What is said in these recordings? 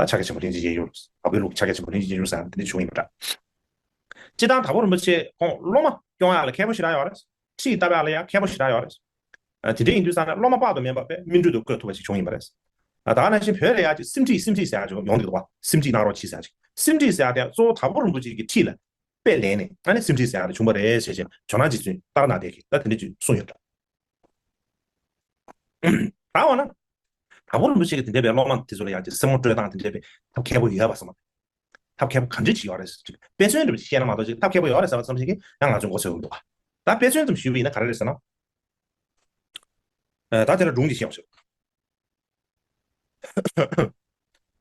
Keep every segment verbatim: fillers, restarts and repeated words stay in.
ད་ཕྱག་རྒྱ་ཆེན་པོ་ལྷན་ཅིག་སྐྱེས་སྦྱོར། བ་སྤུའི་ལུགས་ཕྱག་རྒྱ་ཆེན་པོ་ལྷན་ཅིག་སྐྱེས་སྦྱོར་ཟེར་ཡ་དེ་འདྲ་བྱུང་ཡིན་པ་འདྲ། སྤྱིར་བཏང་དྭགས་པོ་རིན་པོ་ཆེ་ཁོང་སློབ་མ་སྐྱོང་ཡག་ལ་མཁས་པོ་ཞེ་དྲག་ཡོད་རེད། ཁྲིད་བཏབ་ཡག་ལ་ཡང་མཁས་པོ་ཞེ་དྲག་ཡོད་རེད། ཨ། དེ་འདྲ་ཡིན་དུས་ཙང་ནས་སློབ་མ་དཔག་ཏུ་མེད་པ་དཔེ་སྨིན་གྲོལ་དུ་བཀོད་ཐུབ་པ་ཞིག་བྱུང་ཡིན་པ་རེད། ཨ། ད་ག་ནང་བཞིན་བོད་ལ་ཡང་ཅིག་སེམས་ཁྲིད་སེམས་ཁྲིད་ཟེར་ཡག་ཅིག་ཡོང་གི་འདུག་བ། སེམས་ཁྲིད་གནང་རོགས་གྱིས་ཟེར་ཡག་ཅིག་སེམས་ཁྲིད་ཟེར་ཡག་དེ་གཙོ་བོ་དྭགས་པོ་རིན་པོ་ཆེ་གི་ཁྲིད་ལ་དཔེ་ལེན་ནས། ཨ་ནི་སེམས་ཁྲིད་ཟེར་ཡག་དེ་བྱུང་བ་རེད་ཟེར་བྱས་ཇོ་ནང་རྗེ་བཙུན་ཏཱ་ར་ནཱ་ཐ་གིས་ད་དེ་འདྲ་ཅིག་གསུངས་ཡོད་འདྲ། ད་འོ་ན། དྭགས་པོ་རིན་པོ་ཆེ་གིས་དེ་འདྲ་བའི་སློབ་མ་དེ་ཚོ་ལ་ཡང་ཅིག་སེམས་ངོ་སྤྲོད་སྟངས་དེ་འདྲ་བའི་ཐབས་མཁས་པོ་ཡོད་པ་བསམ་པ། ཐབས་མཁས་པོ་ག་འདྲ་ཅིག་ཡོད་རེད་ཟེར་དུས། དཔེ་མཚོན་འདྲ་བ་ཅིག་བཤད་ན་མ་གཏོགས་ཅིག་ཐབས་མཁས་པོ་ཡོད་རེད་ཟེར་བ་ཙམ་ཞིག་གིས་ཡང་ང་ཚོས་མགོ་ཚོས་ཀྱི་མི་འདུག་བ། ད་དཔེ་མཚོན་ཙམ་ཞུས་པ་ཡིན་ན་ག་རེ་རེད་ཟེར་ན། ཨ། ད་དེ་ལ་སྒྲུང་ཅིག་བཤད་པ་ཞིག་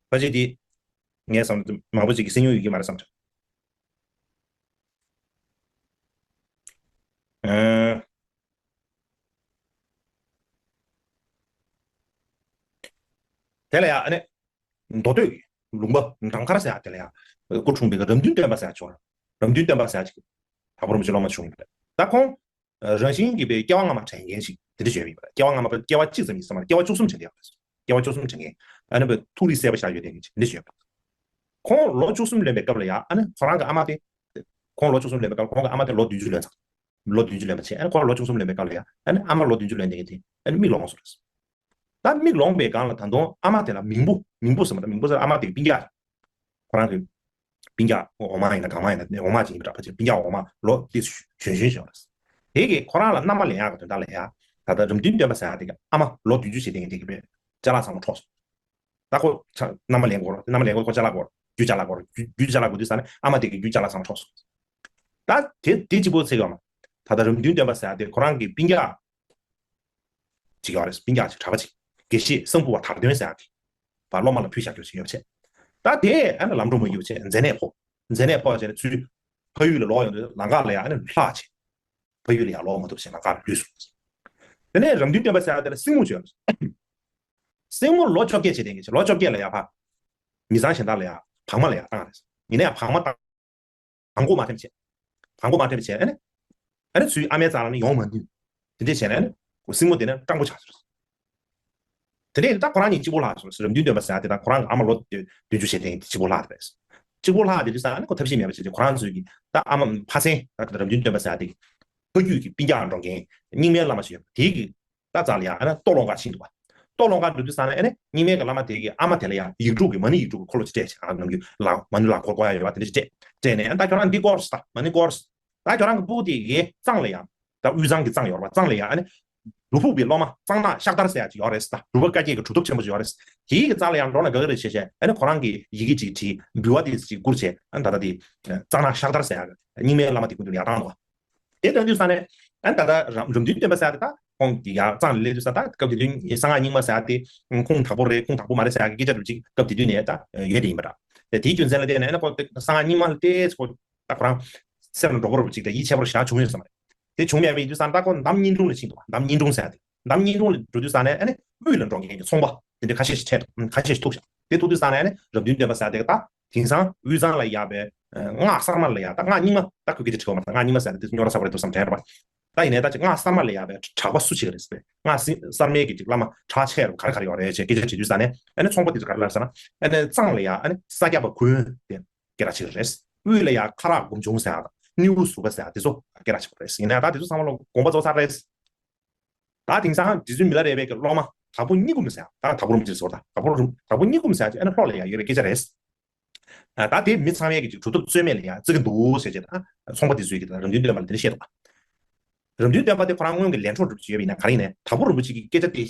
ཕལ་ཆེར་དེ། ངས་བསམ་ཚུལ་མང་པོ་ཅིག་གིས་གསན་མྱོང་ཡོད་ཀྱི་མ་རེད་བསམ་བྱུང་། ཨ། དེ་ལ་ཡང་ཨ་ནི། མདོ་སྟོད་ཀྱི་ལུང་པ་འགྲམ་མཁར་ཟེར་ཡག་དེ་ལ་ཡང་སྐུ་འཁྲུངས་པའི་རབ་འདུན་སྟོན་པ་ཟེར་ཡག་ཅིག་ཡོད་རེད། རབ་འདུན་སྟོན་པ་ཟེར་ཡག་ཅིག་དྭགས་པོ་རིན་པོ་ཆེའི་སློབ་མ་བྱུང་ཡོད་པ་རེད། ད་ཁོང་རང་བཞིན་གྱིས་དཔེ་སྐྱེ་བ་སྔ་མ་དྲན་མཁན་ཞིག་དེ་འདྲ་བྱས་ཡོད་པ་རེད། སྐྱེ་བ་སྔ་མ་དཔེ་སྐྱེ་བ་གཅིག་ཙམ་ཡིན་ས་མ་རེད། སྐྱེ་བ་བཅུ་གསུམ་དྲན་གྱི་ཡོད་པ་རེད། སྐྱེ་བ་བཅུ་གསུམ་དྲན་མཁན། ཨ་ནི་དཔེ་ཐུགས་རིག་གསལ་པོ་ཞིག་ཡོད་མཁན་ཞིག་དེ་འདྲ་བྱས་ཡོད་པ་རེད། ཁོང་ལོ་བཅུ་གསུམ་ལོན་པའི་སྐབས་ལ་ཡང་ཨ་ནི་ཁོ་རང་གི་ཨ་མ་དེ། ཁོང་ལོ་བཅུ་གསུམ་ལོན་པའི་སྐབས་ལ་ཁོང་གི་ཨ་མ་དེ་ལོ་བདུན་ཅུ་ལོན་ཚར། ལོ་བདུན་ཅུ་ལོན་པ་བྱས། ཨ་ནི་ཁོ་ལོ་བཅུ་གསུམ་ལོན་པའི་སྐབས་ལ་ཡང་ཨ་ནི་ཨ་མ་ལོ་བདུན་ཅུ་ལོན་བསྡད་མཁན་དེ་ཨ་ནི་མིག་ལོང་སོང་རེད། ད་མིག་ལོང་པའི་སྒང་ལ་ད་དུང་ཨ་མ་དེ་ལ་མིང་པོ། མིང་པོ་ཟེར་མ་ད་མིང་པོ་ཟེར། ཨ་མ་དེ་གི་སྤུན་ཀྱག་ཁོ་རང་གི་སྤུན་ཀྱག་འོག་མ་ཡིན་ན་སྒང་མ་ཡིན་ན་འོག་མ་ཅིག་ཡིན་པ་འདྲ། ཕལ་ཆེར་སྤུན་ཀྱག་འོག་མ་ལོ་དེ་གཞོན་གཞོན་ཞིག་ཡོད་རེད། དེ་གིས་ཁོ་རང་ལ་མནའ་མ་ལེན་ཡག་གི་དོན་དག་ལ་ཡ། ད་ལྟ་རབ་འདུན་སྟོན་པ་ཟེར་ཡག་དེ་གི་ཨ་མ་ལོ་བདུན་ཅུ་བྱེད་བསྡད་མཁན་དེ་གི་དཔེ་ཅ་ལག་ཚང་མ་འཕྲོག་སོང་། ད་ཁོ་ཆ་མནའ་མ་ལེན་དགོས་རེད། མནའ་མ་ལེན་དགོས། ཁོ་ཅ་ལག་དགོས་རེད། རྒྱུ་ཅ་ལག་དགོས་རེད། རྒྱུ་རྒྱུ་ཅ་ལག་དགོས་རེད། རྒྱུ་རྒྱུ་ཅ་ལག་དགོས་དུས་ཙ་ནས་ཨ་མ་དེ་གི་རྒྱུ་ཅ་ལག་ཚང་མ་འཕྲོག་སོང་། ད་དེ་དེ་གཅིག་པོ་ཚིག་གམ། ད་ལྟ་རབ་འདུན་སྟོན་པ་ཟེར་ཡག་དེ་ཁོ་རང་གི་སྤུན་ཀྱག་ཅིག་ཡོད་རེད། སྤུན་ཀྱག་ཅིག་གྲྭ་པ་ཅིག་དགེ་བཤེས་གསང་ཕུ་བ་དར་སྟོན་ཟེར་ཡག་གི་བ་སློབ་མ་ལ་ཕུལ་བཞག་རྒྱུ་ཞིག་ཡོད་པ་བྱས། ད་དེ་ཨ་ནི་ལམ་འགྲོ་མ་ཡོད་པ་བྱས་མཛེ་ནད་ཕོག་མཛེ་ནད་ཕོག་བྱས་ནས་ཚུར་ཕ་ཡུལ་ལ་ལོག་ཡོང་དུས་ལམ་ཁ་ལ་ཡ་ཨ་ནི་ལྷག་བྱས། ཕ་ཡུལ་ལ་ཡ་ལོག་མ་ཐུབ་བྱས་ལམ་ཁ་ལ་ལུས་སོང་། དེ་ནས་རབ་འདུན་སྟོན་པ་ཟེར་ཡག་དེ་ལ་སྲིང་མོ་བྱོས། སྲིང་མོ་ལོ་བཅོ་བརྒྱད་བྱས་བསྡད་མཁན་ཅིག་ལོ་བཅོ་བརྒྱད་ལ་ཡ་ཕ་མི་ཚང་གཞན་དག་ལ་ཡ་བག་མ་ལ་ཡ་བཏང་རེད། ཡིན་ན་ཡང་བག་མ་བཏང་། བག་འགོག་མ་ཐེབས་བྱས། བག་འགོག་མ་ཐེབས་བྱས་ཨ་ནི། ཨ་ནི་ཚུར་ཨ་མའི་རྩ་ལ་ནི་ཡོང་མ་ནུས། དེ་འདྲས་བྱས་ནས་ཨ་ནི། སྲིང་མོ་དེ་ནི་སྤྲང་པོ་ཆགས་སོང་། དེ་འདྲས་ད་ཁོ་རང་གཉིས་གཅིག་པོ་ལྷག་སོང་། རབ་འདུན་སྟོན་པ་ཟེར་ཡག་དེ་དང་ཁོ་རང་གི་ཨ་མ་ལོ་བདུན་ཅུ་བྱས་ཏེ་གཅིག་པོ་ལྷག་དེ་རེད། གཅིག་པོ་ལྷག་དེ་དུས་ཙང་ཨ་ནི་ཁོ་ཐབས་ཤེས་མེད་པ་བྱས་ཏེ་ཁོ་རང་ཚོའི་གི་ད་ཨ་མ་ཕ་ཚན་ད་རབ་འདུན་སྟོན་པ་ཟེར་ཡག་དེ་གི་ཕ་རྒྱུད་ཀྱི་སྤུན་ཀྱག་འགྲོ་མཁན་རྙིང་མའི་བླ་མ་ཞིག་ཡོད་པ་དེ་གི་ད་རྩ་ལ་ཡ་ཨ་ནི་ལྟོ་སློང་ག་ཕྱིན་འདུག་བ། ལྟོ་སློང་ག་འགྲོ་དུས་ཙང་ནས་ཨ་ནི་རྙིང་མའི་གི་བླ་མ་དེ་གིས་ཨ་མ་དེ་ལ་ཡ་ཡིག་དྲུག་གི་མ་ཎི་ཡིག་དྲུག་གི་འཁོར་ལོ་ཅིག་སྤྲད་བྱས། ཨ་ནམ་རྒྱུན་ལག་མ་ཎི་ལག་འཁོར་བསྐོར་ཡ་ཡོད་པ་དེ་འདྲ་ཅིག་སྤྲད། སྤྲད་ནས་ཨ་ད་ཁྱོད་རང་འདི་བསྐོར་ཟེར། ད་མ་ཎི་བསྐོར་ཟེར། ད་ཁྱོད་རང་གི་སྤུ་གུ་དེ་གི་གཙང་ལ་ཡ། ད་དབུས་གཙང་གི་གཙང་ཡོད་རེད་པ། གཙང་ལ་ཡ་ཨ་ནི། སྒྲུབ་ཕུག་པའི་སློབ་མ་གཙང་ནག་ཤཱཀ་དར་ཟེར་ཡ་ཅིག་ཡོད་རེད་ཟེར། ད་སྒྲུབ་པ་བཀའ་བརྒྱད་ཀྱི་གྲུབ་ཐོབ་ཆེན་པོ་ཅིག་ཡོད་རེད་ཟེར། དེའི་གི་རྩ་ལ་ཡ་འགྲོ་ན་དགའ་གི་རེད་བྱས་བྱས་ཨ་ནི་ཁོ་རང་གི་ཡི་གེ་ཅིག་བྲིས། འབུལ་བ་དེ་ཅིག་བསྐུར་བྱས་ཨ་ནི་ད་ལྟ་དེ། གཙང་ནག་ཤཱཀ་དར་ཟེར་ཡ་གི་རྙིང་མའི་བླ་མ་དེ་སྐུ་མདུན་ལ་ཡར་བཏང་འདུག་བ། དེ་ལྟ་དུས་ཙང་ནས་ཨ་ནི་ད་ལྟ་རབ་འདུན་སྟོན་པ་ཟེར་ཡ་དེ་ད་ཁོང་གི་ཡར་གཙང་ལ་སླེབས་དུས་ཙང་ད་སྐབས་དེ་དུས་གསང་སྔགས་རྙིང་མ་ཟེར་ཡ་དེ་ཁུངས་དག་པོ་རེད་ཁུངས་དག་པོ་མ་རེད་ཟེར་ཡ་གི་སྐད་ཆ་འདྲ་ཅིག་སྐབས་དེ་དུས་ནས་ད་ཡོད་དེ་ཡིན་པ་འདྲ། དེ་དེའི་རྒྱུ་མཚན་ལ་བརྟེན་ནས་ཨ་ནི་ཁོ་གསང་སྔགས་རྙིང་མ་ལ་བལྟས་ཁོ་ད་ཁོ་རང་སེམས་ལ་འགྲོ་གི་རེད་པ་ཅིག་དང་ཡིད་ཆེས་པོ་ཞེ་དྲག་བྱུང་ཡོད་ས་མ་རེད། དེ་བྱུང་མེད་པ་ཡིན་དུས་ཙང་ད་ཁོ་འདམ་སྙིང་དྲུང་ལ་ཕྱིན་འདུག་འདམ་སྙིང་དྲུང་ཟེར་ཡ་དེ། འདམ་སྙིང་དྲུང་ལ་འགྲོ་དུས་ཙང་ནས་ཨ་ནི་དབུས་ལ་འགྲོ་མཁན་གྱི་ཚོང་པ་དེ་འདྲ་ཁ་ཤས་ཤིག་འཕྲད་འདུག་ཁ་ཤས་ཤིག་ཐུག་ཤག་དེ་ཐུག་དུས་ཙང་ནས་ཨ་ནི་རབ་འདུན་སྟོན་པ་ཟེར་ཡ་དེ་ག་ད་དེང་སང་དབུས་གཙང་ལ་ཡོད་པའི་སྔགས་གསར་མ་ལ་ཡ་ད་སྔགས་རྙིང་མ་ད་ཁོས་སྐད་ཆ་དྲི་བ་མ་ད་སྔགས་རྙིང་མ་ཟེར་ཡ་དེ་སྨྱོ་ར་ཚ་པོ་རེད་འདུག་བསམ་དྲན་པ། ད་ཡིན་ནའི་ད་ཅིག་སྔགས་གསར་མ་ལ་ཡ་བའི་གྲགས་པ་སུ་ཞིག་རེད་ཟེར། སྔགས་གསར་མའི་གི་ཅིག་བླ་མ་གྲགས་ཆེ་རུ་ག་རེ་ག་རེ་ཡོད་རེད་ཅེས་སྐད་ཆ་དྲི་དུས་ཙང་ནས་ཨ་ནི་ཚོང་པ་དེ་ཚོ་ག་རེ་ལབ་ཟེར་ན། ཨ་ནི་གཙང་ལ་ཡ་ཨ་ནི་ས་སྐྱ་པ་དགོན་དེ་སྐད་གྲགས་ཆེ་རེད། དབུས་ལ་ཡ་ཁ་རག་སྒོམ་ཆུང་ཟེར་ཡ་དང་སྣེའུ་ཟུར་པ་ཟེར་ཡ་དེ་ཚོ་སྐད་གྲགས་ཆེ་པོ་རེད། ཡིན་ནའི་ད་དེ་ཚོ་ཚང་མ་ལོ་དགོངས་པ་རྫོགས་ཚར་རེད། ད་དེང་སང་རྗེ་བཙུན་མི་ལ་རས་པའི་གི་སློབ་མ་དྭགས་པོ་སྙི་སྒོམ་ཟེར་ཡ་ད་དྭགས་པོ་རིན་པོ་ཆེ་ཟེར་བ་དང་དྭགས་པོ་རིན་དྭགས་པོ་སྙི་སྒོམ་ཟེར་ཡ་ཅིག་ཨ་ནི་ལྷོ་ལ་ཡ་ཡོད་པའི་སྐད་ཆ་རེད། ད་དེ་མི་ཚང་མས་ཀྱི་ཅིག་གྲུབ་ཐོབ་རྩོད་མེད་ལ་ཡང་བརྩི་གི་འདུག་ཟེར་བྱས་ད་ཚོང་པ་དེ་ཚོས་ཀྱི་ད་རབ་འདུན་སྟོན་པ་ལ་དེ་འདྲ་བཤད་འདུག་རབ་འདུན་སྟོན་པ་དེ་ཁོ་རང་སྔོན་གྱི་ལས་འཕྲོ་འདྲ་བྱས་ཡོད་པ་ཡིན་ན་ག་རེ་ཡིན་ནའི་དྭགས་པོ་རིན་པོ་ཆེ་གི་སྐད་ཆ་དེ་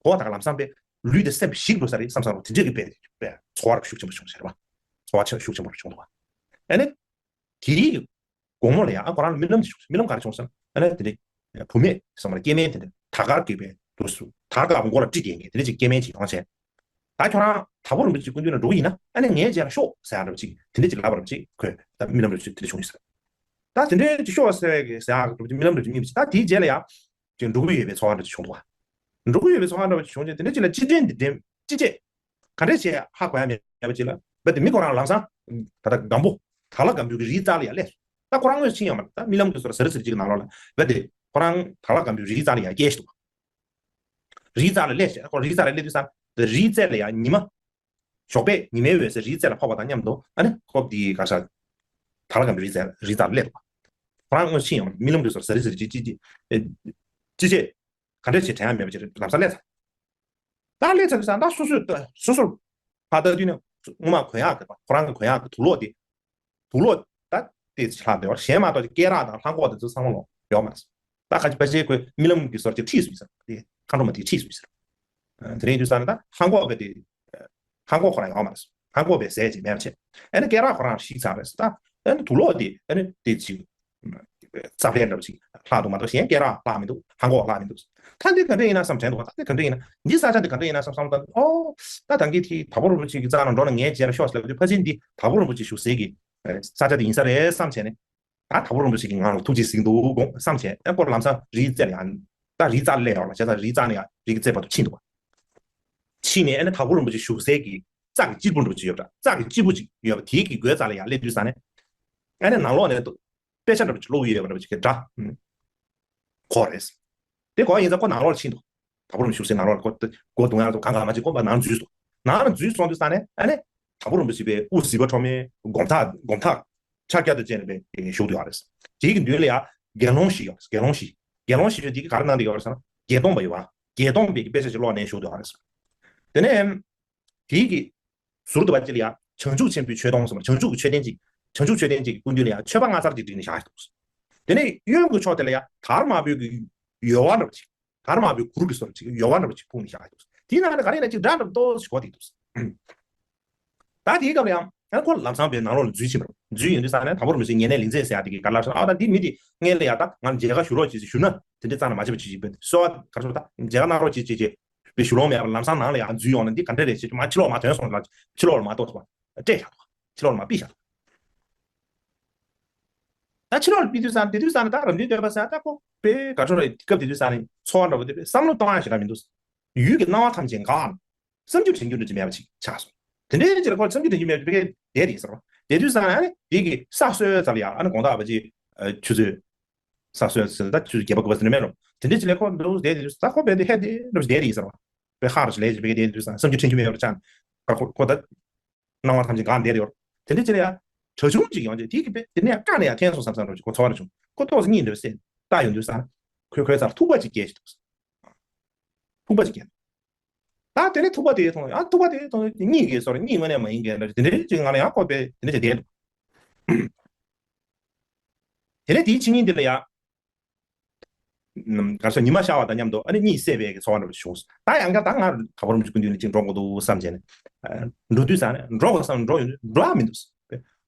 གོ་བ་ད་ག་ལམ་སང་པས་ལུས་དེ་སེམས་ཞིག་འགྲོ་ས་རེད་བསམ་ས་རུ་དེ་འདྲས་ཀྱི་དཔེ་དཔེ་ཚོར་བ་ཤུགས་ཆེན་པོ་བྱུང་ཟེར་བ། ཚོར་བ་ཤུགས་ཆེན་པོ་བྱུང་འདུག་བ། ཨ་ནི། དེའི་དགོང་མོ་ལ་ཡང་ཨ་ཁོ་རང་ལ་རྨི་ལམ་ཅིག་བྱུང་། རྨི་ལམ་ག་རེ་བྱུང་ཟེར་ན་ཨ་ནི་དེ་འདྲའི་བུད་མེད་ཟེར་མ་རེད། སྐྱེ་དམན་དེ་འདྲ་དར་དཀར་གྱི་བའི་དུས་སུ་དར་དཀར་མགོ་ལ་དཀྲིས་བསྡད་མཁན་དེ་འདྲ་ཅིག་སྐྱེ་དམན་ཅིག་ཡོང་བྱས། ད་ཁྱོད་རང་དྭགས་པོ་རིན་པོ་ཆེ་སྐུ་མདུན་ལ་འགྲོ་གི་ཡིན་ན་ཨ་ནི་ངའི་རྗེས་ལ་ཤོག་ཟེར་ཡག་འདྲ་པོ་ཅིག་དེ་འདྲ་ཅིག་ལབ་པ་འདྲ་པོ་ཅིག་ཁོས་ད་རྨི་ལམ་འདྲ་པོ་ཅིག་དེ་འདྲ་བྱུང་ཡོད་ཟེར། ད་དེ་འདྲའི་ཅིག་ཤོག་ཟེར་བའི་ཟེར་ཡག་འདྲ་པོ་ཅིག་རྨི་ལམ་འདྲ་པོ་ཅིག་རྨིས་པ་ཅིག་ད་དེའི་རྗེས་ལ་ཡང་ཅིག་འགྲོ་གི་ཡོད་པའི་ཚོར་བ་འདྲ་ཅིག་བྱུང་འདུག་བ། འགྲོ་གི་ཡོད་པའི་ཚོར་བ་འདྲ་པོ་ཅིག་བྱུང་རྗེས་དེ་འདྲ་ཅིག་ལ་ཅི་དྲན་འདི་དྲན་ཅི་བྱེད། ག་འདྲས་བྱས་ཧ་གོ་ཡ་མེད་པ་ཅིག་ལ་བས་དེ་མི་ཁོ་རང་ལམ་སང་ད་ལྟ་སྒམ་པོ་དྭགས་ལྷ་སྒམ་པོའི་གི་རིའི་རྩ་ལ་ཡར་སླེབས་སོང་། ད་ཁོ་རང་དངོས་སུ་ཕྱིན་ཡོད་མ་རེད། ད་རྨི་ལམ་དུ་སོ་ར་ཟེར་ཟེར་ཅིག་གི་ནང་ལོགས་ལ་བས་དེ་ཁོ་རང་དྭགས་ལྷ་སྒམ་པོའི་རིའི་རྩ་ལ་ཡར་སྐྱེལ་ཞིག་འདུག་རིའི་རྩ་ལ་སླེབས་ཤག་ཁོ་རིའི་རྩ་ལ་སླེབས་དུས་ཙང་དེ་རིའི་རྩེ་ལ་ཡར་ཉི་མ་ ཞོགས་པས་ཉི་མའི་འོད་ཟེར་རིའི་རྩེ་ལ་ཕོག་པ་དང་མཉམ་དུ་ཨ་ནི་ཁོ་དེའི་ག་ས་དར་ལ་གམ་རིའི་རྩེ་རིའི་རྩ་ལ་སླེབས་འདུག་ཁོ་རང་དངོས་ཕྱིན་ཡོང་རྨི་ལམ་དུ་སོར་ཟ་རི་ཟ་རི་ཅི་ཅི་ཅི་ཅི་བྱས། ག་འདྲས་བྱེད་དྲན་ཡ་མེད་པ་ཅིག་ལམ་སང་སླེབས་ཚར། ད་སླེབས་ཚར་དུས་ཙང་ད་སོ་སོས་ད་སོ་སོར་ཕར་ལྟ་དུས་ནས་སྔོན་མ་གོན་ཡག་གི་ཁོ་རང་གི་གོན་ཡག་གི་དུག་ལོག་དེ་དུག་ལོག་ད་དེ་ལྷག་བསྡད་ཡོད་རེད། གཞན་མ་གཏོགས་ཀྱི་སྐེ་རགས་དང་ལྷམ་གོག་དེ་ཚོ་ཚང་མ་ལོག་ཡོད་མ་རེད། ད་ཁ་ཅིག་ཕལ་ཆེར་ཁོས་རྨི་ལམ་གྱི་སོར་གྱི་ཁྲིད་སུ་ཡིན་ཟེར་དེ་མཁའ་འགྲོ་མ་དེའི་ཁྲིད་སུ་ཡིན་ཟེར། དེ་རིང་དུས་ཙང་ནས་ད་ལྷམ་གོག་གི་དེ་ལྷམ་གོག་ཁོ་རང་ཡོད་མ་རེད། ལྷམ་གོག་པའི་ཟས་ཅིག་མེད་པ་བྱས། ཨ་ནི་སྐེ་རགས་ཁོ་རང་ཞིག་ཚར་རེད། ད་ཨ་ནི་དུག་ལོག་དེ་ཨ་ནི་དེ་ཅིག་རྩ་ཕྲན་འདྲ་པོ་ཅིག་ལྷག་འདུག་མ་གཏོགས་གཞན་སྐེ་རགས་ལྷག་མི་འདུག་ལྷམ་གོག་ལྷག་མི་འདུག་ད་འདི་ག་འདྲ་ཡིན་ན་བསམ་དྲན་འདུག་ད་འདི་ག་འདྲ་ཡིན་ན་འདི་ས་ཆ་འདི་ག་འདྲ་ཡིན་ན་བསམ་བསམ་ད་ཨོ་ད་ད་གིན་དེ་དྭགས་པོ་རིན་པོ་ཆེ་གི་རྩ་ནང་འགྲོ་ན་ངའི་རྗེས་ལ་ཤོག་ཟེར་ལབ་དུས་ཕལ་ཆེར་འདི་དྭགས་པོ་རིན་པོ་ཆེ་བཞུགས་སའི་གི་ས་ཆ་དེ་ཡིན་ས་རེད་བསམ་བྱས་ནས། ད་དྭགས་པོ་རིན་པོ་ཆེ་གིས་ང་ལ་ཐུགས་རྗེ་གཟིགས་འདུག་དགོངས་བསམ་བྱས་ཨ་ཁོ་ལམ་སང་རིའི་རྩེ་ལ་ཡང་ད་རིའི་རྩ་ལ་སླེབས་ཡོང་ལ་བྱས་ཙང་རིའི་རྩ་ནས་ཡང་རིའི་རྩེ་བར་དུ་ཕྱིན་འདུག་ཕྱིན་ནས་ཨ་ནི་དྭགས་པོ་རིན་པོ་ཆེ་བཞུགས་སའི་གི་རྩ་གི་གཅེར་བུ་འདྲ་པོ་ཅིག་ཡོད་པ་འདྲ། རྩ་གི་གཅེར་བུ་ཅིག་ཡོད་པ་དེའི་གི་སྒོའི་རྩ་ལ་ཡང་སླེབས་དུས་ཙང་ནས་ཨ་ནི་ནང་ལོགས་ནས་དཔེ་ཆ་འདྲ་པོ་ཅིག་ཀློག་གི་ཡོད་པ་འདྲ་པོ་ཅིག་གི་སྒྲ་གོ་རེད། དེ་གོ་ཡིན་ཙང་ཁོ་ནང་ལོགས་ཕྱིན་འདུག་དྭགས་པོ་རིན་པོ་ཆེ་བཞུགས་སའི་ནང་ལོགས་ལ་ཁོ་སྒོ་རྡུང་ཡག་ཏུ་གང་ག་མ་བྱེད་ཁོ་པ་ནང་འཛུལ་སོང་། ནང་ལ་འཛུལ་སོང་དུས་ཙང་ནས་ཨ་ནི་དྭགས་པོ་རིན་པོ་ཆེ་པའི་དབུ་ཟིལ་པ་འཕྲོག་མའི་སྒོམ་ཐག་སྒོམ་ཐག་ཕྱག་རྒྱ་དང་བཅས་ནས་པའི་བཞུགས་བསྡད་ཡོད་རེད། དེའི་གི་མདུན་ལ་ཡང་དགེ་སློང་ཞིག་ཡོད་རེད། དགེ་སློང་ཞིག་དགེ་སློང་ཞིག་ཡོད་དེ་གི་ག་རེ་གནང་བསྡད་ཡོད་རེད་ཟེར་ན་བརྒྱད་སྟོང་པ་ཡོད་པ་བརྒྱད་སྟོང་པའི་གི་དཔེ་ཆ་ཞིག་ཀློག་ནས་བཞུགས་བསྡད་ཡོད་རེད། དེ་ནས་དེའི་གི་ཟུར་དུ་བ་ཅི་ལ་ཡང་བྱང་ཆུབ་ཆེན་པོའི་མཆོད་སྡོང་ཟེར་བ་བྱང་ཆུབ་ཀྱི་མཆོད་རྟེན་ཅིག་བྱང་ཆུབ་མཆོད་རྟེན་ཅིག་གི་སྐུ་མདུན་ལ་ཡང་མཆོད་པ་སྔ་ཚར་ཅིག་བསྒྲིགས་ནས་བཞག་འདུག་དེ་ནས་གཡོན་གྱི་ཕྱོགས་དེ་ལ་ཡང་དར་དམར་པོའི་གི་ཡོལ་བ་འདྲ་པོ་ཅིག་དར་དམར་པོའི་གུར་གྱི་སོར་ཅིག་ཡོལ་བ་འདྲ་པོ་ཅིག་ཕུབ་ནས་བཞག་འདུག་དེའི་ནང་ལ་ག་རེ་ཡིན་ན་ཅིག་སྒྲ་འདྲ་པོ་ཏོག་ཙམ་གོ་བསྡད་འདུག་ད་དེའི་སྐབས་ལ་ཡང་ཡང་ཁོ་ལམ་སང་པའི་ནང་ལོགས་ལ་འཛུལ་ཕྱིན་པ་རེད། འཛུལ་ཡོང་དུས་ཙང་ནས་དྭགས་པོ་རིན་པོ་ཆེ་ཉེ་གནས་ལེགས་མཛེས་ཟེར་ཡ་དེ་གི་ག་ལ་ཧྲ་ཨ་ད་འདི་མི་དེ་སྔོན་ལ་ཡ་ད་ང་མཇལ་ཁ་ཞུ་རོགས་བྱེད་ཅེས་ཞུ་ན་དེ་འདྲའི་རྩ་ནས་མ་བྱེད་པ་ཅིག་ཅིག་པས་གསོལ་བ་ག་རེ་ཟེར་ད་མཇལ་ཁ་གནང་རོགས་བྱེད་ཅེས་ཅེས་པའི་ཞུ་ལོང་མེད་པར་ལམ་སང་ནང་ལ་ཡ་འཛུལ་ཡོང་ན་འདི་ག་འདྲ་རེད་ཅེས་མ་ཕྱི་ལོགས་མ་ཐོན་སོང་ལ་ཕྱི་ལོགས་ལ་མ་གཏོགས་པ་སྤྲད་བཞག་འདུག་ཕྱི་ལོགས་ལ་མ་ཕུད་བཞག་འདུག་ད་ཕྱི་ལོགས་ལ་ཕུད་དུས་ཙང་དེ་དུས་ཙང་ནས་ད་རབ་འབྲིང་སྟོན་པ་ཟེར་ད་ཁོ་དཔེ་ག་ཚོད་རེད། སྐབས་དེ་དུས་ཙང་ནས་འཚོ་བ་འདྲ་པོ་དེ་དཔེ་བསམ་བློ་གཏོང་ཡ་ཞེ་དྲག་མི་འདུག་ཡུལ་གྱི་སྣང་བ་ཐམས་ཅད་འགག་བསམ་རྒྱུ་དྲན་རྒྱུ་འདྲ་ཅིག་མེད་པ་ཅིག་ཆགས་སོང་། དེ་འདྲའི་ཕྱིར་ཁོ་བསམ་རྒྱུ་དྲན་རྒྱུ་མེད་པ་ཅིག་བྱས་དེ་ཡིན་ཟེར་བ། དེ་དུས་ཙང་ནས་ཨ་ནི་དེ་གི་ས་སྲོས་ཙམ་ལ་ཡ་ཨ་ནི་དགོང་དག་བ་ཅིག་ཆུ་ཚོད་ས་སྲོས་ཟེར་ད་ཆུ་ཚོད་བརྒྱད་པ་དགུ་པ་ཟེར་ནི་མེད་རུང་དེ་འདྲའི་ཅིག་ལས་ཁོ་འདུག་བསྡད་དེ་དུས་ད་ཁོ་བས་དེ་ཧད་དེ་འདྲ་ཅིག་བསྡད་དེ་ཡིན་ཟེར་བ། དཔེ་ཧ་རུ་ཅིག་ལས་ཅིག་བས་དེ་དུས་ཙང་བསམ་རྒྱུ་དྲན་རྒྱུ་མེད་པར་ཆགས་ནས་ཁོ་ཁོ་ད། སྣང་བ་ཐམས་ཅད་འགག་བསྡད་ཡོད། དེ་འདྲ་ཅིག་ལ་ཡ་གྲྭ་ཆུང་ཅིག་ཡོང་རྗེས་དེ་གི་དཔེ་དེ་ནས་བཀག་ནས་ཡ་འཐེན་སོང་བསམ་བསམ་རོགས་ཀྱི་ཁོ་ཚོར་བ་བྱུང་། ཁོ་ཏོག་ཙམ་གཉིད་འདྲ་བསད་ལྟ་ཡོང་དུས་ཙང་ཁོའི་ཁོའི་རྩར་ཐུག་པ་ཅིག་སྐྱེས་ཤིག་འདུག་ཐུག་པ་ཅིག་སྐྱེས། ད་དེ་ནས་ཐུག་པ་དེ་མཐོང་ཡང་ཐུག་པ་དེ་མཐོང་གཉིད་ཀྱི་སོར་གཉིད་དངོས་གནས་མ་ཡིན་མཁན་འདྲ་དེ་འདྲ་ཅིག་ང་ལ་ཡང་ཁོ་དཔེ་དེ་འདྲ་ཅིག་བསྡད་འདུག་དེ་ནས་དེའི་ཕྱི་ཉིན་དེ་ལ་ཡ། གར་སོགས་ཉི་མ་ཤར་བ་དང་མཉམ་དུ་ཨ་ནི་གཉིད་སད་པའི་གི་ཚོར་བ་འདྲ་པོ་བྱུང་། ད་ཡང་བསྐྱར་ད་ང་དྭགས་པོ་རིན་པོ་ཆེ་སྐུ་མདུན་ལ་ཅིག་འགྲོ་དགོས་འདུག་བསམ་བྱས་ནས་འགྲོ་དུས་ཙང་ནས་འགྲོ་དགོས་བསམ་འགྲོ་ཡོང་དུས་འགྲོ་ཡག་མི་འདུག་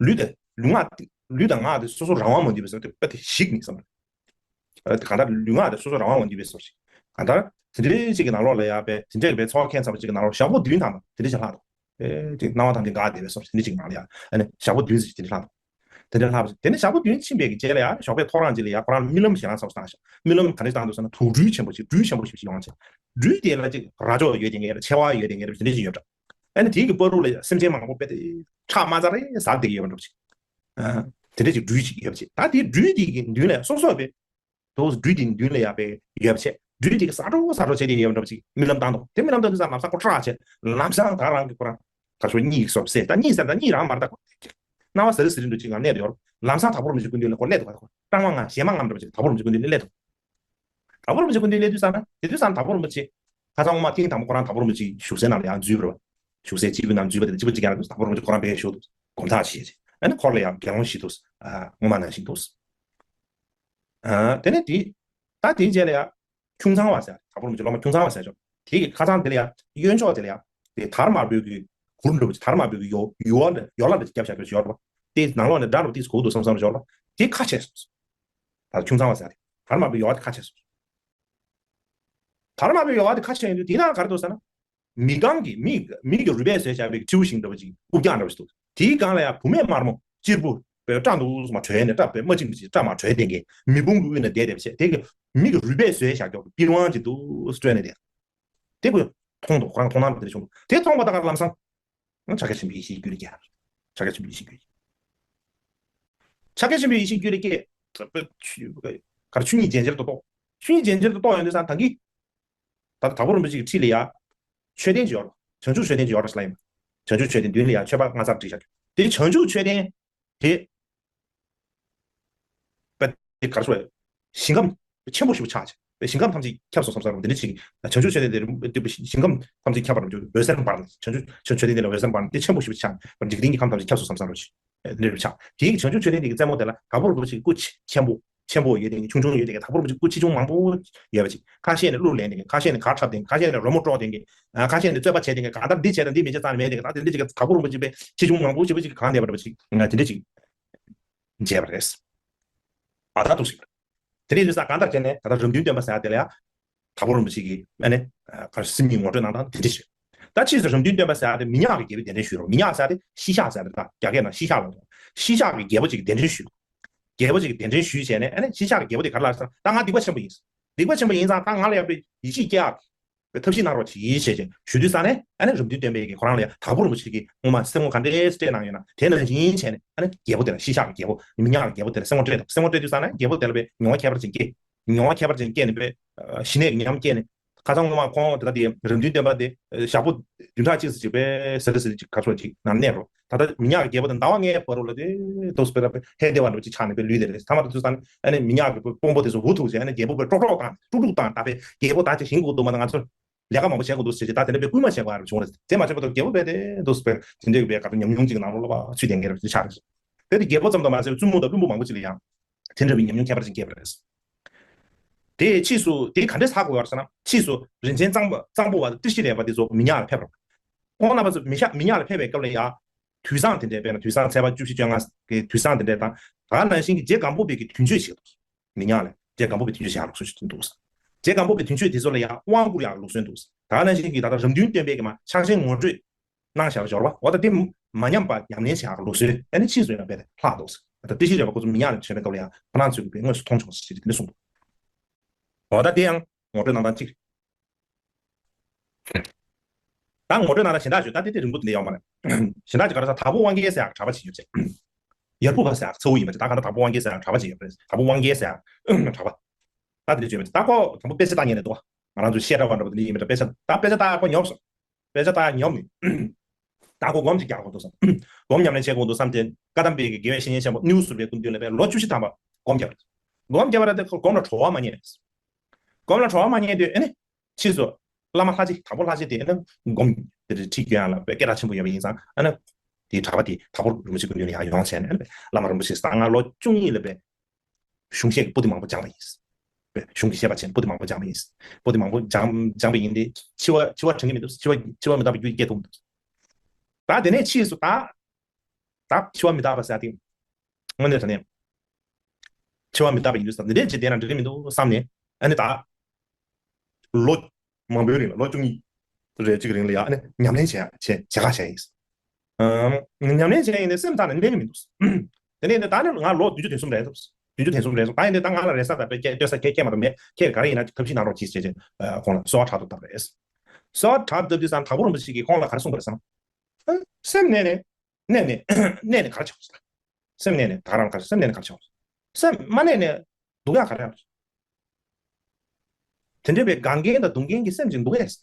ལུས་དང་ལུས་ངག་ལུས་དང་ངག་དེ་སོ་སོ་རང་དབང་མ་འདུས་པའི་བཟོ་དེ་དཔེ་དེ་ཞིག་ནས་བསམ་རེད། གང་ལྟར་ལུས་ངག་དེ་སོ་སོ་རང་དབང་མ་འདུས་པའི་བཟོ་ཞིག་གང་ལྟར་དེ་འདྲའི་ཅིག་གི་ནང་ལོགས་ལ་ཡ་པའི་དེ་འདྲའི་པའི་ཚོར་བ་ཁྱད་མཚར་བ་ཅིག་གི་ནང་ལོགས་ཞག་པོ་བདུན་ཐམ་པ་དེ་འདྲ་ཞིག་ལྷག་འདུག་ཨེ་ཅིག་སྣང་བ་ཐམས་ཅད་འགག་བསྡད་པའི་བཟོ་དེ་འདྲ་ཅིག་ནང་ལ་ཡ་ཨ་ནི་ཞག་པོ་བདུན་ཙམ་ཅིག་དེ་འདྲ་ལྷག་འདུག་དེ་འདྲ་ལྷག་པ་དེ་ནས་ཞག་པོ་བདུན་ཕྱིན་པའི་གི་རྗེས་ལ་ཡང་ཞོགས་པའི་ཐོ་རངས་ཅིག་ལ་ཡང་ཁོ་རང་རྨི་ལམ་ཞེ་དྲག་ཚ་པོ་བཏང་ཤག་རྨི་ལམ་ག་འདྲ་བཏང་འདུག་ཟེར་ན་དུག་སྦྲུལ་ཆེན་པོ་ཞིག་སྦྲུལ་ཆེན་པོ་ཞིག་ཡོང་ཅིག་སྦྲུལ་དེ་ལ་ཅིག་རྭ་ཅོ་ཡོད་དེ་ངེས་རེད། མཆེ་བ་ཡོད་དེ་ངེས་རེད། དེ་འདྲ་ཞིག་ཡོད་འདྲ། ཨ་ནི་དེའི་གི་བར་དུ་ལ་ཡང་སེམས་ཅན་མང་པོ་དཔེ་དེ་ཁྲག་དམར་ཚ་རེ་ཟག་བསྡད་ཀྱི་ཡོད་པ་འདྲ་ཅིག་དེ་འདྲ་ཅིག་སྦྲུལ་ཅིག་ཡོད་པ་ཅིག་ད་དེའི་སྦྲུལ་དེ་གི་མདུན་ལ་སོ་སོ་བས་དུ་སྦྲུལ་དེ་མདུན་ལ་ཡང་བས་ཡོད་པ་བྱས་སྦྲུལ་དེ་གི་ཟ་འཕྲོ་ཟ་འཕྲོ་བྱས་ཏེ་ཡོད་པ་འདྲ་པོ་ཅིག་རྨི་ལམ་བཏང་འདུག་དེ་རྨི་ལམ་བཏང་དུས་ཙང་ལམ་སང་ཁོ་སྐྲག་བྱས་ལམ་སང་ད་རང་གི་ཁོ་རང་ག་ཚོད་གཉིད་སོབ་སེ་ད་གཉིད་སད་ད་གཉིད་རང་མ་རེད་ད་ཁོ་སྣང་བ་ཟ་རི་ཟ་རི་འདྲ་ཅིག་ང་གནས་ཡོད། ལམ་སང་དྭགས་པོ་རིན་པོ་ཆེ་སྐུ་མདུན་ལ་ཁོ་སླེབས་འདུག་ཁོ་སྐྲག་མ་ང་ཞེད་མ་ངམ་འདྲ་པོ་ཅིག་དྭགས་པོ་རིན་པོ་ཆེ་སྐུ་མདུན་ལ་སླེབས་འདུག་དྭགས་པོ་རིན་པོ་ཆེ་སྐུ་མདུན་ལ་སླེབས་དུས་ཙང་ན་དེ་དུས་ཙང་དྭགས་པོ་རིན་པོ་ཆེ་ཁ་སང་ངོ་མ་ཐེངས་དང་པོ་ཁོ་རང་དྭགས་པོ་རིན་པོ་ཆེ་བཞུགས་སའི་ནང་ལ་ཡང་འཛུལ་བ་རེད། བཞུགས་སའི་སྤྱི་བོའི་ནང་འཛུལ་བ་དེ་སྤྱི་བོ་གཅིག་ཀྱང་རེད། དྭགས་པོ་རིན་པོ་ཆེ་ཁོ་རང་བས་བཞུགས་འདུག་སྒོམ་ཐག་བྱས་རྗེས་ཨ་ནི་འཁོར་ལ་ཡང་དགེ་སློང་ཞིག་འདུག་ཨ་སྔོན་མ་ནང་བཞིན་འདུག་ཨ་དེ་ནས་དེ་ད་དེའི་རྗེས་ལ་ཡང་ཁྱུང་ཚང་བ་ཟེར་དྭགས་པོ་རིན་པོ་ཆེ་སློབ་མ་ཁྱུང་ཚང་བ་ཟེར་ཆོག་དེ་གི་ཁ་སང་དེ་ལ་ཡང་གཡོན་ཕྱོགས་དེ་ལ་ཡང་དེ་དར་དམར་པོའི་གི་གུར་འདྲ་པོ་ཅིག་དར་དམར་པོའི་གི་ཡོ་ཡོ་ལ་ཡོ་ལ་འདྲ་ཅིག་བརྒྱབ་བཞག་རྒྱུ་ཞིག་ཡོད་རེད་པ། དེ་ནང་ལོགས་ནས་སྒྲ་འདྲ་པོ་ཏིས་གོ་འདུག་བསམ་བསམ་ཞོར་ལ་དེ་ཁ་ཕྱེ་སོང་། ད་ཁྱུང་ཚང་བ་ཟེར་དེ་དར་དམར་པོའི་ཡོ་ལ་དེ་ཁ་ཕྱེ་སོང་། དར་དམར་པོའི་ཡོ་ལ་དེ་ཁ་ཕྱེ་ཡོང་དུས་དེ་ནང་ག་རེ་འདུག་ཟེར་ན། མི་གང་གི་མི་མི་གི་རུས་པས་བཟོས་བཞག་པའི་ཁྲིའུ་ཞིག་འདྲ་པོ་ཅིག་རྐུབ་བཀྱག་འདྲ་པོ་ཞིག་འདུག་དེའི་སྒང་ལ་ཡང་བུད་མེད་དམར་མོ་གཅེར་བུ་བའི་སྐྲ་འདུག་མ་གྲོལ་ནས་སྐྲ་བའི་རྨ་ཅིག་ཅིག་སྐྲ་མ་གྲོལ་ལྡན་གྱི་མེ་དཔུང་གི་དབུས་ན་བསྡད་བསྡད་པ་བྱས་དེ་གི་མི་གི་རུས་པས་བཟོས་བཞག་ཀྱོག་གི་པི་ཝང་ཅིག་འདུག་སྤྲོད་ནས་བསྡད། དེ་ཁོས་མཐོང་འདུག་ཁོ་རང་མཐོང་སྣང་དེ་འདྲ་བྱུང་འདུག་དེ་མཐོང་བ་ད་ག་ལམ་སང་ཕྱག་རྒྱ་ཆེན་པོའི་ཡེ་ཤེས་རྒྱུད་ལ་སྐྱེས། ཕྱག་རྒྱ་ཆེན་པོའི་ཡེ་ཤེས་རྒྱུད་ལ་སྐྱེས། ཕྱག་རྒྱ་ཆེན་པོའི་ཡེ་ཤེས་རྒྱུད་ལ་སྐྱེས། གར་ཆོས་ཉིད་རྗེན་ཅེར་དུ་རྟོགས། ཆོས་ཉིད་རྗེན་ཅེར་དུ་རྟོགས་ཡོང་དུས་ཙང་ད་གི་ད་ལྟ་དྭགས་པོ་རིན་པོ་ཆེ་གི་ཁྲི་ལ་ཡ། མཆོད་རྟེན་ཅིག་ཡོད་རེད། བྱང་ཆུབ་མཆོད་རྟེན་ཅིག་ཡོད་རེད་ཟེར་ལབ་ཡིན། བྱང་ཆུབ་མཆོད་རྟེན་མདུན་ལ་ཡང་མཆོད་པ་ལྔ་ཚར་བསྒྲིགས་བཞག་རྒྱུ་དེ། བྱང་ཆུབ་མཆོད་རྟེན་དེ་པ་དེ་ག་རེ་ཞུ་དགོས། ཞིང་ཁམས་ཆེན་པོ་ཞེ་པོ་ཆགས་བྱས་པའི་ཞིང་ཁམས་ཐམས་ཅད་ཁྱབ་སོང་བསམ་ས་རུ་འདི་འདྲ་ཞིག་བྱང་ཆུབ་མཆོད་རྟེན་དེ་ཞིང་ཁམས་ཐམས་ཅད་ཁྱབ་པར་འོད་གསལ་འབར་ནས། བྱང་ཆུབ་མཆོད་རྟེན་དེ་ལ་འོད་གསལ་འབར་ནས་དེ་ཆེན་པོ་ཞེ་པོ་ཆགས་པར་འཇིག་རྟེན་གྱི་ཁམས་ཐམས་ཅད་ཁྱབ་སོང་བསམ་ས་རུ་ཞིག་འདི་འདྲ་ཆགས། དེའི་བྱང་ཆུབ་མཆོད་རྟེན་དེ་གི་རྩེ་མོ་དེ་ལ་དྭགས་པོ་རིན་པོ་ཆེའི་སྐུ་ཆེན་པོ་ཆེན་པོ་ཡོད་དེ་གི་ཆུང་ཆུང་ཡོད་དེ་གི་དྭགས་པོ་རིན་པོ་ཆེའི་སྐུ་ཆེ་ཆུང་མང་པོ་ཡོད་པ་ཅིག་ཁ་ཤས་ནི་གླུ་ལེན་དེ་གི། ཁ་ཤས་ནི་གར་འཁྲབ་དེ་གི། ཁ་ཤས་ནི་རོལ་མོ་དཀྲོག་དེ་གི། ཁ་ཤས་ནི་གང་ལྟར་འདི་བྱས་དང་འདི་མི་བྱེད་རྩ་ནས་མེད་དེ་གི། ད་འདི་བྱེད་གི། དྭགས་པོ་རིན་པོ་ཆེ་པའི་ཆེ་ཆུང་མང་པོ་ཆེ་པོ་ཅིག་གང་བསྡད་པ་རེད་པ་ཅིག་ང་དེ་འདྲ་ཅིག་མཇལ་བ་རེད། ཨ་ད་འདུག་ཟེར། དེ་འདྲ་ཡིན་དུས་ས་གང་ལྟར་བྱས་ནས་ད་ལྟ་རབ་འདུན་སྟོན་པ་ཟེར་ཡ་དེ་ལ་ཡ་དྭགས་པོ་རིན་པོ་ཆེ་གི་ཨ་ནི་ག་རེ་སེམས་ཉིད་ངོ་སྤྲོད་གནང་སྟངས་དེ་འདྲ་ཞིག་ད་ཕྱིས་སུ་རབ་འདུན་སྟོན་པ་ཟེར་ཡ་དེ་མི་ཉག་གི་རྒྱལ་པོས་གདན་འདྲེན་ཞུས་རོགས། མི་ཉག་ཟེར་ཡ་དེ་ཤི་གཤགས་ཟེར་ཡ་དེ། ད་རྒྱ་སྐད་ནང་ཤི་གཤགས་ལ། ཤི་གཤགས་ཀྱི་རྒྱལ་པོ་ཅིག་གིས་གདན་འདྲེན་ཞུས། རྒྱལ་པོ་ཅིག་གིས་གདན་འདྲེན་ཞུས་བྱས་ནས་ཨ་ནི་ཤི་གཤགས་ཀྱི་རྒྱལ་པོ་དེ་ག་རེ་ལབ་ཟེར་ན། ད་ང་སྡིག་པ་ཆེན་པོ་ཡིན། སྡིག་པ་ཆེན་པོ་ཡིན་ཙང་ད་ང་ལ་ཡག་པའི་ཡིད་ཆེས་སྐྱེ་ཡག་གི་ཐབས་ཤེས་གནང་རོགས་གྱིས་ཞེས་བྱས་ཞུ་དུས་ཙང་ནས་ཨ་ནི་རབ་འདུན་སྟོན་པས་ཀྱི་ཁོ་རང་ལ་ཡང་དྭགས་པོ་རིན་པོ་ཆེ་གིས་སྔོན་མ་སེམས་ངོ་ག་འདྲས་སྤྲད་གནང་ཡོད་ན་དེ་ནང་བཞིན་བྱས་ནས་ཨ་ནི་རྒྱལ་པོ་དེ་ལ། ཤི་གཤགས་ཀྱི་རྒྱལ་པོ་མི་ཉག་གི་རྒྱལ་པོ་དེ་ལ་སེམས་ངོ་སྤྲད་དང་། སེམས་ངོ་སྤྲད་དུས་ཙང་ནས་རྒྱལ་པོ་དེ་ལ་པའི་མྱོང་བ་ཁྱད་པར་ཅན་སྐྱེས། མྱོང་བ་ཁྱད་པར་ཅན་སྐྱེས་ནས་པའི་ཞི་གནས་ཀྱི་ཉམས་སྐྱེས་ནས། ཁ་སང་སྔོན་མ་ཁོང་དེ་ལྟ་དེ་རབ་འདུན་སྟོན་པ་དེ་ཞག་པོ་བདུན་ཕྲག་གཅིག་ཙམ་ཅིག་པའི་ཟེར་ཟེར་ཅིག་ག་ཚོད་ཅིག་ནང་གནས་རོགས། ད་ལྟ་མི་ཉག་གི་རྒྱལ་པོ་དེ་ཟླ་བ་ལྔའི་བར་དུ་ལ་དེ་འདུག་སྤེ་ར་པའི་ཧེ་བདེ་བ་འདྲ་པོ་ཅིག་ཆགས་ནས་པའི་ལུས་དེ་རེད། ཐ་མ་དུ་ཚོད་ཙང་ཨ་ནི་མི་ཉག་གི་དཔོན་པོ་དེ་ཚོ་འུ་ཐུག་བྱས་ཨ་ནི་རྒྱལ་པོ་པའི་ཀྲོག་ཀྲོག་བཏང་ཀྲུག་ཀྲུག་བཏང་། ད་པའི་རྒྱལ་པོ་ད་ཅིག་ཞིང་དགོས་འདུག་མ་ད་ང་ཚོ་ལས་ཀ་མང་པོ་བྱེད་དགོས་འདུག་ཟེར་ཅིག་ད་དེ་འདྲ་པའི་སྐུལ་མ་བྱེད་དགོས་ཡ་རེ་བྱུང་རེད། དེ་མ་བྱེད་པ་དུ་རྒྱལ་པོ་པས་དེ་འདུག་སྤེ་ར་དེ་འདྲ་པའི་ག་ཚོད་ཉམས་མྱོང་ཅིག་ནང་ལོགས་ལ་པ་ཚུད་ལྡན་གྱི་རེད་ཆགས་རེད། དེ་དུས་རྒྱལ་པོ་ཙམ་དུ་མ་ཟད་བཙུན་མོ་དང་བློན་པོ་མང་པོ་ཅིག་ལ་ཡང་དེ་འདྲ་བའི་ཉམས་མྱོང་ཁྱད་པར་ཅན་སྐྱེས་པ་རེད། དེ་ཕྱིས་སུ་དེ་ག་འདྲས་ཧ་གོ་བར་ཟེར་ན། ཕྱིས་སུ་རིན་ཆེན་གཙང་པོ་གཙང་པོ་བ་དང་ཏི་ཤྲི་ལས་པ་དེ་ཚོ་མི་ཉག་ལ་ཕེབས་རོགས། ཁོང་རྣམ་པ་ཚོ་མི་ཤ་མི་ཉག་ལ་ཕེབས་པའི་སྐབས་ལ་ཡང་དུས་བཟང་དེ་འདྲས། དཔེར་ན་དུས་བཟང་ཚེས་པ་བཅུ་བཞི་བཅོ་ལྔ་གི་དུས་བཟང་དེ་འདྲས་དང་། ད་ག་ནང་བཞིན་གྱི་རྗེ་སྒམ་པོ་པའི་གི་དུས་མཆོད་བྱེད་འདུག་མི་ཉག་ལ་རྗེ་སྒམ་པོ་པའི་དུས་མཆོད་བྱེད་ཡག་ལུགས་སྲོལ་ཞིག་འདུག་རྗེ་སྒམ་པོ་པའི་དུས་མཆོད་དེ་ཚོ་ལ་ཡང་དབང་བསྐུར་ཡག་ལུགས་སྲོལ་འདུག་ད་ག་ནང་བཞིན་གྱི་ད་ལྟ་རབ་འདུན་སྟོན་པས་ཀྱི་མ་ཕྱག་ཆེན་ངོ་སྤྲོད་གནང་བཞག་པ་འབྱོར་བ། འོ་ད་དེ་མ་ཉམས་པར་ཉམས་ལེན་བྱེད་ཡག་ལུགས་སྲོལ་ཨ་ནི་ཕྱིས་སུ་ཡང་རྦད་དེ་ལྷག་འདུག་ད་ཏི་ཤྲི་ལས་པ་ཁོ་ཚོ་མི་ཉག་ལ་བྱོན་པའི་སྐབས་ལ་ཡང་ཁོ་རང་ཚོས་དཔེ་དངོས་སུ་མཐོང་བྱུང་ཟེར་ཅིག་དེ་འདྲ་གསུངས་འདུག་འོ་ད་དེ་ཡང་ངོ་སྤྲོད་གནང་སྟངས་གཅིག་ད་ངོ་སྤྲོད་གནང་སྟངས་གཞན་དག་ཞུ། ད་དེ་དེ་རིང་པོ་དེ་འདྲ་ཡོང་མ་རེད། གཞན་དག་ཅིག་ག་རེ་ཟེར། དྭགས་པོ་དབང་རྒྱལ་ཟེར་ཡག་གྲྭ་པ་ཅིག་ཡོད་ཅེས། ཡར་ཕུ་བ་ཟེར་ཡག་ཚ་བོ་ཡིན་པ་ཅིག་ད་ག་ད་དྭགས་པོ་དབང་རྒྱལ་ཟེར་ཡག་གྲྭ་པ་ཅིག་ཡོད་པ་རེད། དྭགས་པོ་དབང་རྒྱལ་ཟེར་ཡག་གྲྭ་པ། ད་དེ་འདྲ་བྱས་པ་ཅིག་ད་ཁོ་དང་པོ་དཔེ་ཆ་ལྟ་མཁན་རེད་འདུག་ང་རང་ཚོ་བཤད་གྲྭ་བ་འདྲ་པོ་དེ་འདྲ་ཡིན་མིན་འདྲ། དཔེ་ཆ་ད་དཔེ་ཆ་ལྟ་ཁོ་ཉོབ་སོང་། དཔེ་ཆ་ལྟ་ཉོབ་ནས། ད་ཁོ་སྒོམ་ཅིག་རྒྱག་དགོས་འདུག་བསམ། སྒོམ་ཉམས་ལེན་བྱེད་དགོས་འདུག་བསམ་སྟེ་བཀའ་གདམས་པའི་གི་དགེ་བའི་བཤེས་གཉེན་ཆེན་པོ་སྣེའུ་ཟུར་པའི་སྐུ་མདུན་ལ་པའི་ལོ་བཅུ་བཞི་ཐམ་པ་སྒོམ་བརྒྱབ། སྒོམ་བརྒྱབ་པ་རེད་དེ་ཁོ་སྒོམ་ལ་བྲོ་བ་མ་རྙེད། སྒོམ་ལ་བྲོ་བ་མ་རྙེད་དུས་ཨ་ནི། ཕྱིས་སུ། བླ་མ་ལྷ་རྗེ་དྭགས་པོ་ལྷ་རྗེ་དེ་ཨ་ནི་སྒོམ། དེ་རེད་ཁྲིད་སྐྱོན་ཡག་ལ་པའི་སྐད་གྲགས་ཆེན་པོ་ཡོད་པ་ཡིན་ཙང་ཨ་ནི། དེའི་གྲྭ་པ་དེ་དྭགས་པོ་རིན་པོ་ཆེ་སྐུ་མདུན་ལ་ཡང་ཡོང་བྱས་ནས་ཨ་ནི། བླ་མ་རིན་པོ་ཆེ་གསང་སྔགས་ལོ་བཅུ་གཉིས་ལ་པའི། གཞུང་བཤད་ཀྱི་པོ་ཏི་མང་པོ་སྦྱངས་པ་ཡིན། པའི་གཞུང་གི་བཤད་པ་ཆེན་པོ་ཏི་མང་པོ་སྦྱངས་པ་ཡིན། པོ་ཏི་མང་པོ་སྦྱངས་སྦྱངས་པ་ཡིན་ཏེ་འཆི་བ་འཆི་བ་དྲན་གྱི་མི་འདུག་འཆི་བ་འཆི་བ་མི་རྟག་པའི་རྒྱུད་སྐྱེ་ཐུབ་མི་འདུག་ད་དེ་ནས་ཕྱིས་སུ་ད། ད་འཆི་བ་མི་རྟག་པ་ཟེར་ཏེ། དངོས་གནས་དྲང་གནས། འཆི་བ་མི་རྟག་པ་ཡིན་དུས་ཙམ་འདི་འདྲས་ཅིག་བསྡད་ན་འགྲིག་གི་མི་འདུག་བསམ་ནས་ཨ་ནི་ད། ལོ། མང་པོའི་རིང་ལ་ལོ་བཅུ་གཉིས། རེ་གཅིག་རིང་ལ་ཡང་ཨ་ནི་ཉམས་ལེན་བྱས་བྱས་བྱེད་ཁ་བྱས་ཡིན། ཨམ། ཉམས་ལེན་བྱས་ཡིན་ནས་སེམས་ཐག་ནས་གནས་ཀྱི་མི་འདུག་དེ་ནས་ད་ནི་ང་ལོ་བདུན་ཅུ་དོན་གསུམ་རེད་འདུག་བདུན་ཅུ་དོན་གསུམ་རེད་སོང་། ད་ཡིན་ཏེ་ད་ང་ལ་རེ་ས་དང་བེད་སྐྱེལ་སྟོན་ས་ཁྱེད་ཁྱེད་མ་གཏོགས་མེད། ཁྱེད་ག་རེ་ཡིན་ན་ཐབས་ཤེས་གནང་རོགས་གྱིས་ཞེས་བྱས་ཁོང་ལ་གསོལ་བ་དྲག་ཏུ་བཏབ་པ་རེད། གསོལ་བ་དྲག་ཏུ་བཏབ་དུས་ཙང་དྭགས་པོ་རིན་པོ་ཆེ་གིས་ཁོང་ལ་ག་རེ་གསུངས་པ་རེད་ཟེར་ན། སེམས་གནས་ནས། གནས་ནས་གནས་ནས་ག་རེ་བྱེད་དགོས་ཟེར། སེམས་གནས་ནས་ད་ག་རང་ག་རེ་སེམས་གནས་ནས་ག་རེ་བྱེད་དགོས་ཟེར། སེམས་མ་གནས་ནས་སྡུག་ཡག་ག་རེ་ཡོད་རེད། དེ་འདྲ་བའི་དགའ་མཁན་དང་སྡུག་མཁན་གྱི་སེམས་ཅིག་འདུག་གས།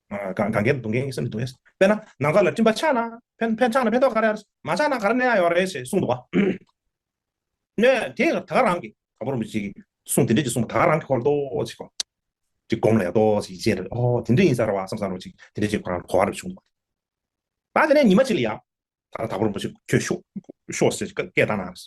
ཨ། དགའ་དགའ་མཁན་དང་སྡུག་མཁན་གྱི་སེམས་ཅིག་འདུག་གས། དཔེར་ན་ནམ་མཁའ་ལ་སྤྲིན་པ་ཆགས་ན་ཕན་ཕན་ཆགས་ན་ཕན་ཐོགས་ག་རེ་ཡོད་རེད། མ་ཆགས་ན་ག་རེ་གནོད་ཡག་ཡོད་རེད་ཞེས་གསུངས་འདུག་བ། གནོད་དེ་ད་ག་རང་གི་དྭགས་པོ་རིན་པོ་ཆེ་གིས་གསུངས་དེ་འདྲ་ཅིག་གསུངས་ད་ག་རང་གི་ཁོ་ལ་ཏོག་ཅིག་གོ། ཅིག་སྒོམ་ལ་ཡ་ཏོག་ཅིག་ཡིད་ཆེས་རེད། ཨོ་དེ་འདྲ་ཡིན་ས་རེད་བ་བསམ་བསམ་རོགས་ཅིག་དེ་འདྲ་ཅིག་ཁོ་རང་ལ་གོ་བ་རེ་བྱུང་འདུག་བ། ད་དེ་ནས་ཉི་མ་གཅིག་ལ་ཡ། ད་ལྟ་དྭགས་པོ་རིན་པོ་ཆེ་ཁྱོད་ཤོག་ཤོག་ཟེར་སྐད་བཏང་གནང་།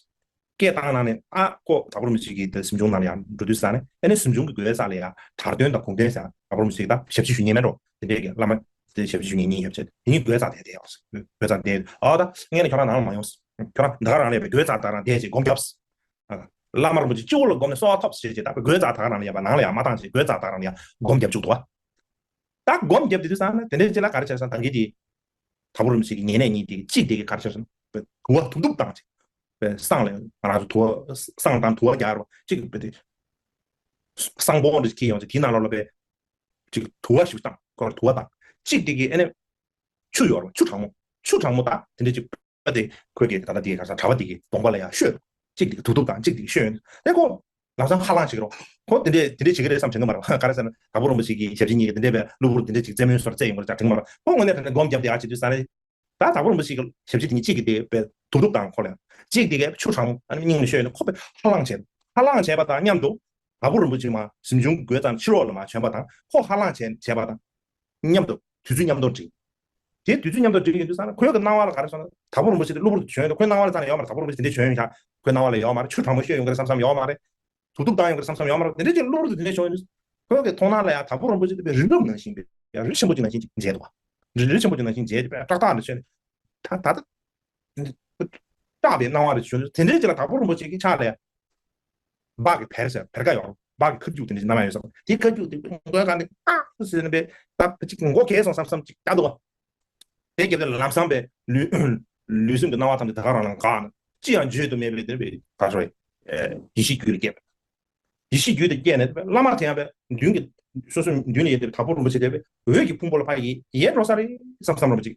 སྐད་བཏང་གནང་ནས་ཨ་ཁོ་དྭགས་པོ་རིན་པོ་ཆེ་གི་དེ་གཟིམ་ཆུང་ནང་ལ་ཡང་འགྲོ་དུས་ས་ནས་ཨ་ནི་གཟིམ་ཆུང་གི་སྒོའི་རྩ་ལ་ཡང་གྲྭ་སྟོན་དང་གུང་སྟོན་ཟེར་དྭགས་པོ་རིན་པོ་ཆེ་གི་ད་ཞབས་ཕྱི་ཞུ་མཁན་མེད་འགྲོ། དེ་འདྲས་ཀྱི་བླ་མ་དེ་ཞབས་ཕྱི་ཞུ་མཁན་གཉིས་ཡོད་ཚད་དེ་གཉིས་སྒོའི་རྩ་དེ་དེ་ཡོད། སྒོའི་རྩ་དེ་ཨ་ད་ངས་ནི་ཁྱོད་རང་ནང་ལ་མ་ཡོང་། ཁྱོད་རང་ད་ག་རང་ལས་པའི་སྒོའི་རྩ་ད་རང་དེ་ཅིག་སྒོམ་རྒྱབ། བླ་མ་རིན་པོ་ཆེ་སྤྱི་བོ་ལ་སྒོམ་ནས་གསོལ་བ་ཐོབ་ཟེར་ཅིག་ད་སྒོའི་རྩ་ད་ག་རང་ལ་ཡོད་པ་ནང་ལ་ཡང་མ་བཏང་ཅིག་སྒོའི་རྩ་ད་རང་ལ་ཡང་སྒོམ་རྒྱབ་བཅུག་འདུག་བ། ད་སྒོམ་རྒྱབ་དེ་དུས་ཙང་ན་དེ་འདྲའི་ཅི་ལ་ག་རེ་བྱས་སོང་ད་གིན་དེ། དྭགས་པོ་རིན་པོ་ཆེ་གི་ཉེ་གནས་གཉིས་དེ་གཅིག་དེ་གི་ག་རེ་བྱས་སོང་དུ་བ་ཐུབ་ཐུབ་བཏང་ཅིག་བསང་ལ་ང་རང་ཚོ་དུ་བ་བསང་དང་དུ་བ་རྒྱག་རོགས་གཅིག་བས་དེ། བསང་སྦོམ་འདྲ་ཅིག་འཁྱེར་ཡོང་ཅིག་དེའི་ནང་ལོགས་ལ་བས། ཅིག་དུ་བ་ཞིག་བཏང་ཁོ་ར་དུ་བ་བཏང་གཅིག་དེ་གི་ཨ་ནི། ཆུ་ཡོད་རོགས་ཆུ་གྲང་མོ་ཆུ་གྲང་མོ་དང་དེ་འདྲ་ཅིག་ཨ་དེ་ཁོས་ཀྱི་ད་ལྟ་དེའི་ག་ས་གྲྭ་པ་དེ་གི་གདོང་པ་ལ་ཡང་བཤོས། གཅིག་དེ་གི་དུག་དུག་དང་གཅིག་དེ་གི་བཤོས། ཨེ་ཁོ་ལམ་སང་ཧ་ལང་ཞིག་རོ། ཁོ་དེ་འདྲས་དེ་འདྲས་བྱེད་ཀྱི་རེད་བསམ་དྲན་གི་མ་རེད། ག་རེ་ཟེར་ན་དྭགས་པོ་རིན་པོ་ཆེ་གི་ཞབས་ཕྱི་གཉིས་ཀྱི་དེ་འདྲས་པའི་གློ་བུར་དེ་འདྲས་ཅིག་རྩེད་མོའི་སོར་རྩེ་ཡོང་གི་རེད་ཅག་དྲན་གི་མ་རེད། ཁོ་དངོས་གནས་དྲང་གནས་སྒོམ་བརྒྱབ་དེ་ཨ་བྱེད་དུས་ས་རེད། ད་དྭགས་པོ་རིན་པོ་ཆེ་གི་ཞབས་ཕྱི་དེ་ཉིད་གཅིག་གིས་དེ་བས་དུབ་དུབ་དང་ཁོ་ལ་གཅིག་དེ་གས་ཆུ་གྲང་མོ་ཨ་ནི་སྙིང་ནས་བཤོས་ནས་ཁོ་བས་ཧ་ལངས་བྱས། ཧ་ལངས་བྱས་པ་དང་མཉམ་དུ་དྭགས་པོ་རིན་པོ་ཆེ་མ་གཟིམ་ཆུང་གི་སྒོའི་རྩ་ནས་ཕྱི་ལོགས་ལ་མ་བྱོན་པ་དང་ཁོ་ཧ་ལངས་བྱས་བྱས་པ་དང་། མཉམ་དུ་དུས་ཚོད་མཉམ་དུ་འགྲིག་དེ་དུས་ཚོད་མཉམ་དུ་འགྲིག་ཡོང་དུས་ཙང་ན་ཁོའི་གི་སྣང་བ་ལ་ག་རེ་སོང་ན་དྭགས་པོ་རིན་པོ་ཆེ་དེ་གློ་བུར་དུ་བྱོན་ཡོང་དུས་ཁོའི་སྣང་བ་ལ་ཙང་ན་ཡོད་མ་རེད། དྭགས་པོ་རིན་པོ་ཆེ་དེ་འདྲས་བྱོན་ཡོང་ཤག་ཁོའི་སྣང་བ་ལ་ཡོད་མ་རེད། ཆུ་གྲང་མོ་བཤོས་ཡོང་གི་རེད་བསམ་བསམ་ཡོད་མ་རེད། དུ་དུག་བཏང་ཡོང་གི་རེད་བསམ་བསམ་ཡོད་མ་རེད། དེ་འདྲས་ཀྱི་གློ་བུར་དུ་དེ་འདྲས་བྱུང་ཡོང་དུས་ཁོའི་གི་མཐོང་སྣང་ལ་ཡང་དྭགས་པོ་རིན་པོ་ཆེ་དེ་དཔེ་རི་རབ་ནང་བཞིན་པའི་ཡང་རི་ཆེན་པོ་ཅིག་ནང་བཞིན་ཅིག་མཇལ་འདུག་བ། རི་རི་ཆེན་པོ་ཅིག་ནང་བཞིན་མཇལ་ཏེ་དཔེ་ཏག་ཏག་ནས་བྱོན་ནས་ད་ད་ལྟ་སྐྲག་པའི་སྣང་བ་རེ་བྱུང་དུས་དེ་འདྲས་ཅིག་ལ་དྭགས་པོ་རིན་པོ་ཆེ་གི་ཕྱག་ལ་ཡང་སྦག་གི་བེར་ཟེར་བེར་ཀ་ཡོད་རེད། སྦག་གི་ཁ་རྒྱུག་དེ་འདྲ་ཞིག་བསྣམས་ཡོད་ས་དེ་ཁ་རྒྱུག་དེ་མགོའི་སྒང་ནས་ཨ་ཟེར་ནས་པས་ད་ཅིག་མགོ་གས་སོང་བསམ་བསམ་ཅིག་ལྟ་འདུག་བ། དེ་རྒྱབ་དེ་ལམ་སང་པས་ལུས་ལུས་སེམས་ཀྱི་སྣང་བ་ཐམས་ཅད་ད་ག་རང་ལ་འགག་ནས་ཅི་ཡང་བརྗོད་དུ་མེད་པའི་དེ་པས་ག་རེ་ཡེ་ཤེས་རྒྱུད་ལ་སྐྱེས་པས། ཡེ་ཤེས་རྒྱུད་དུ་སྐྱེས་ནས་པས་བླ་མ་དེ་ཡང་པས་མདུན་གྱི་སོ་སོའི་མདུན་ལ་ཡོད་དེ་དྭགས་པོ་རིན་པོ་ཆེ་དེ་པས་འོད་ཀྱི་ཕུང་པོ་ལ་ཕར་ཡལ་ཡལ་འགྲོ་ས་རེད་བསམ་བསམ་རིན་པོ་ཆེ།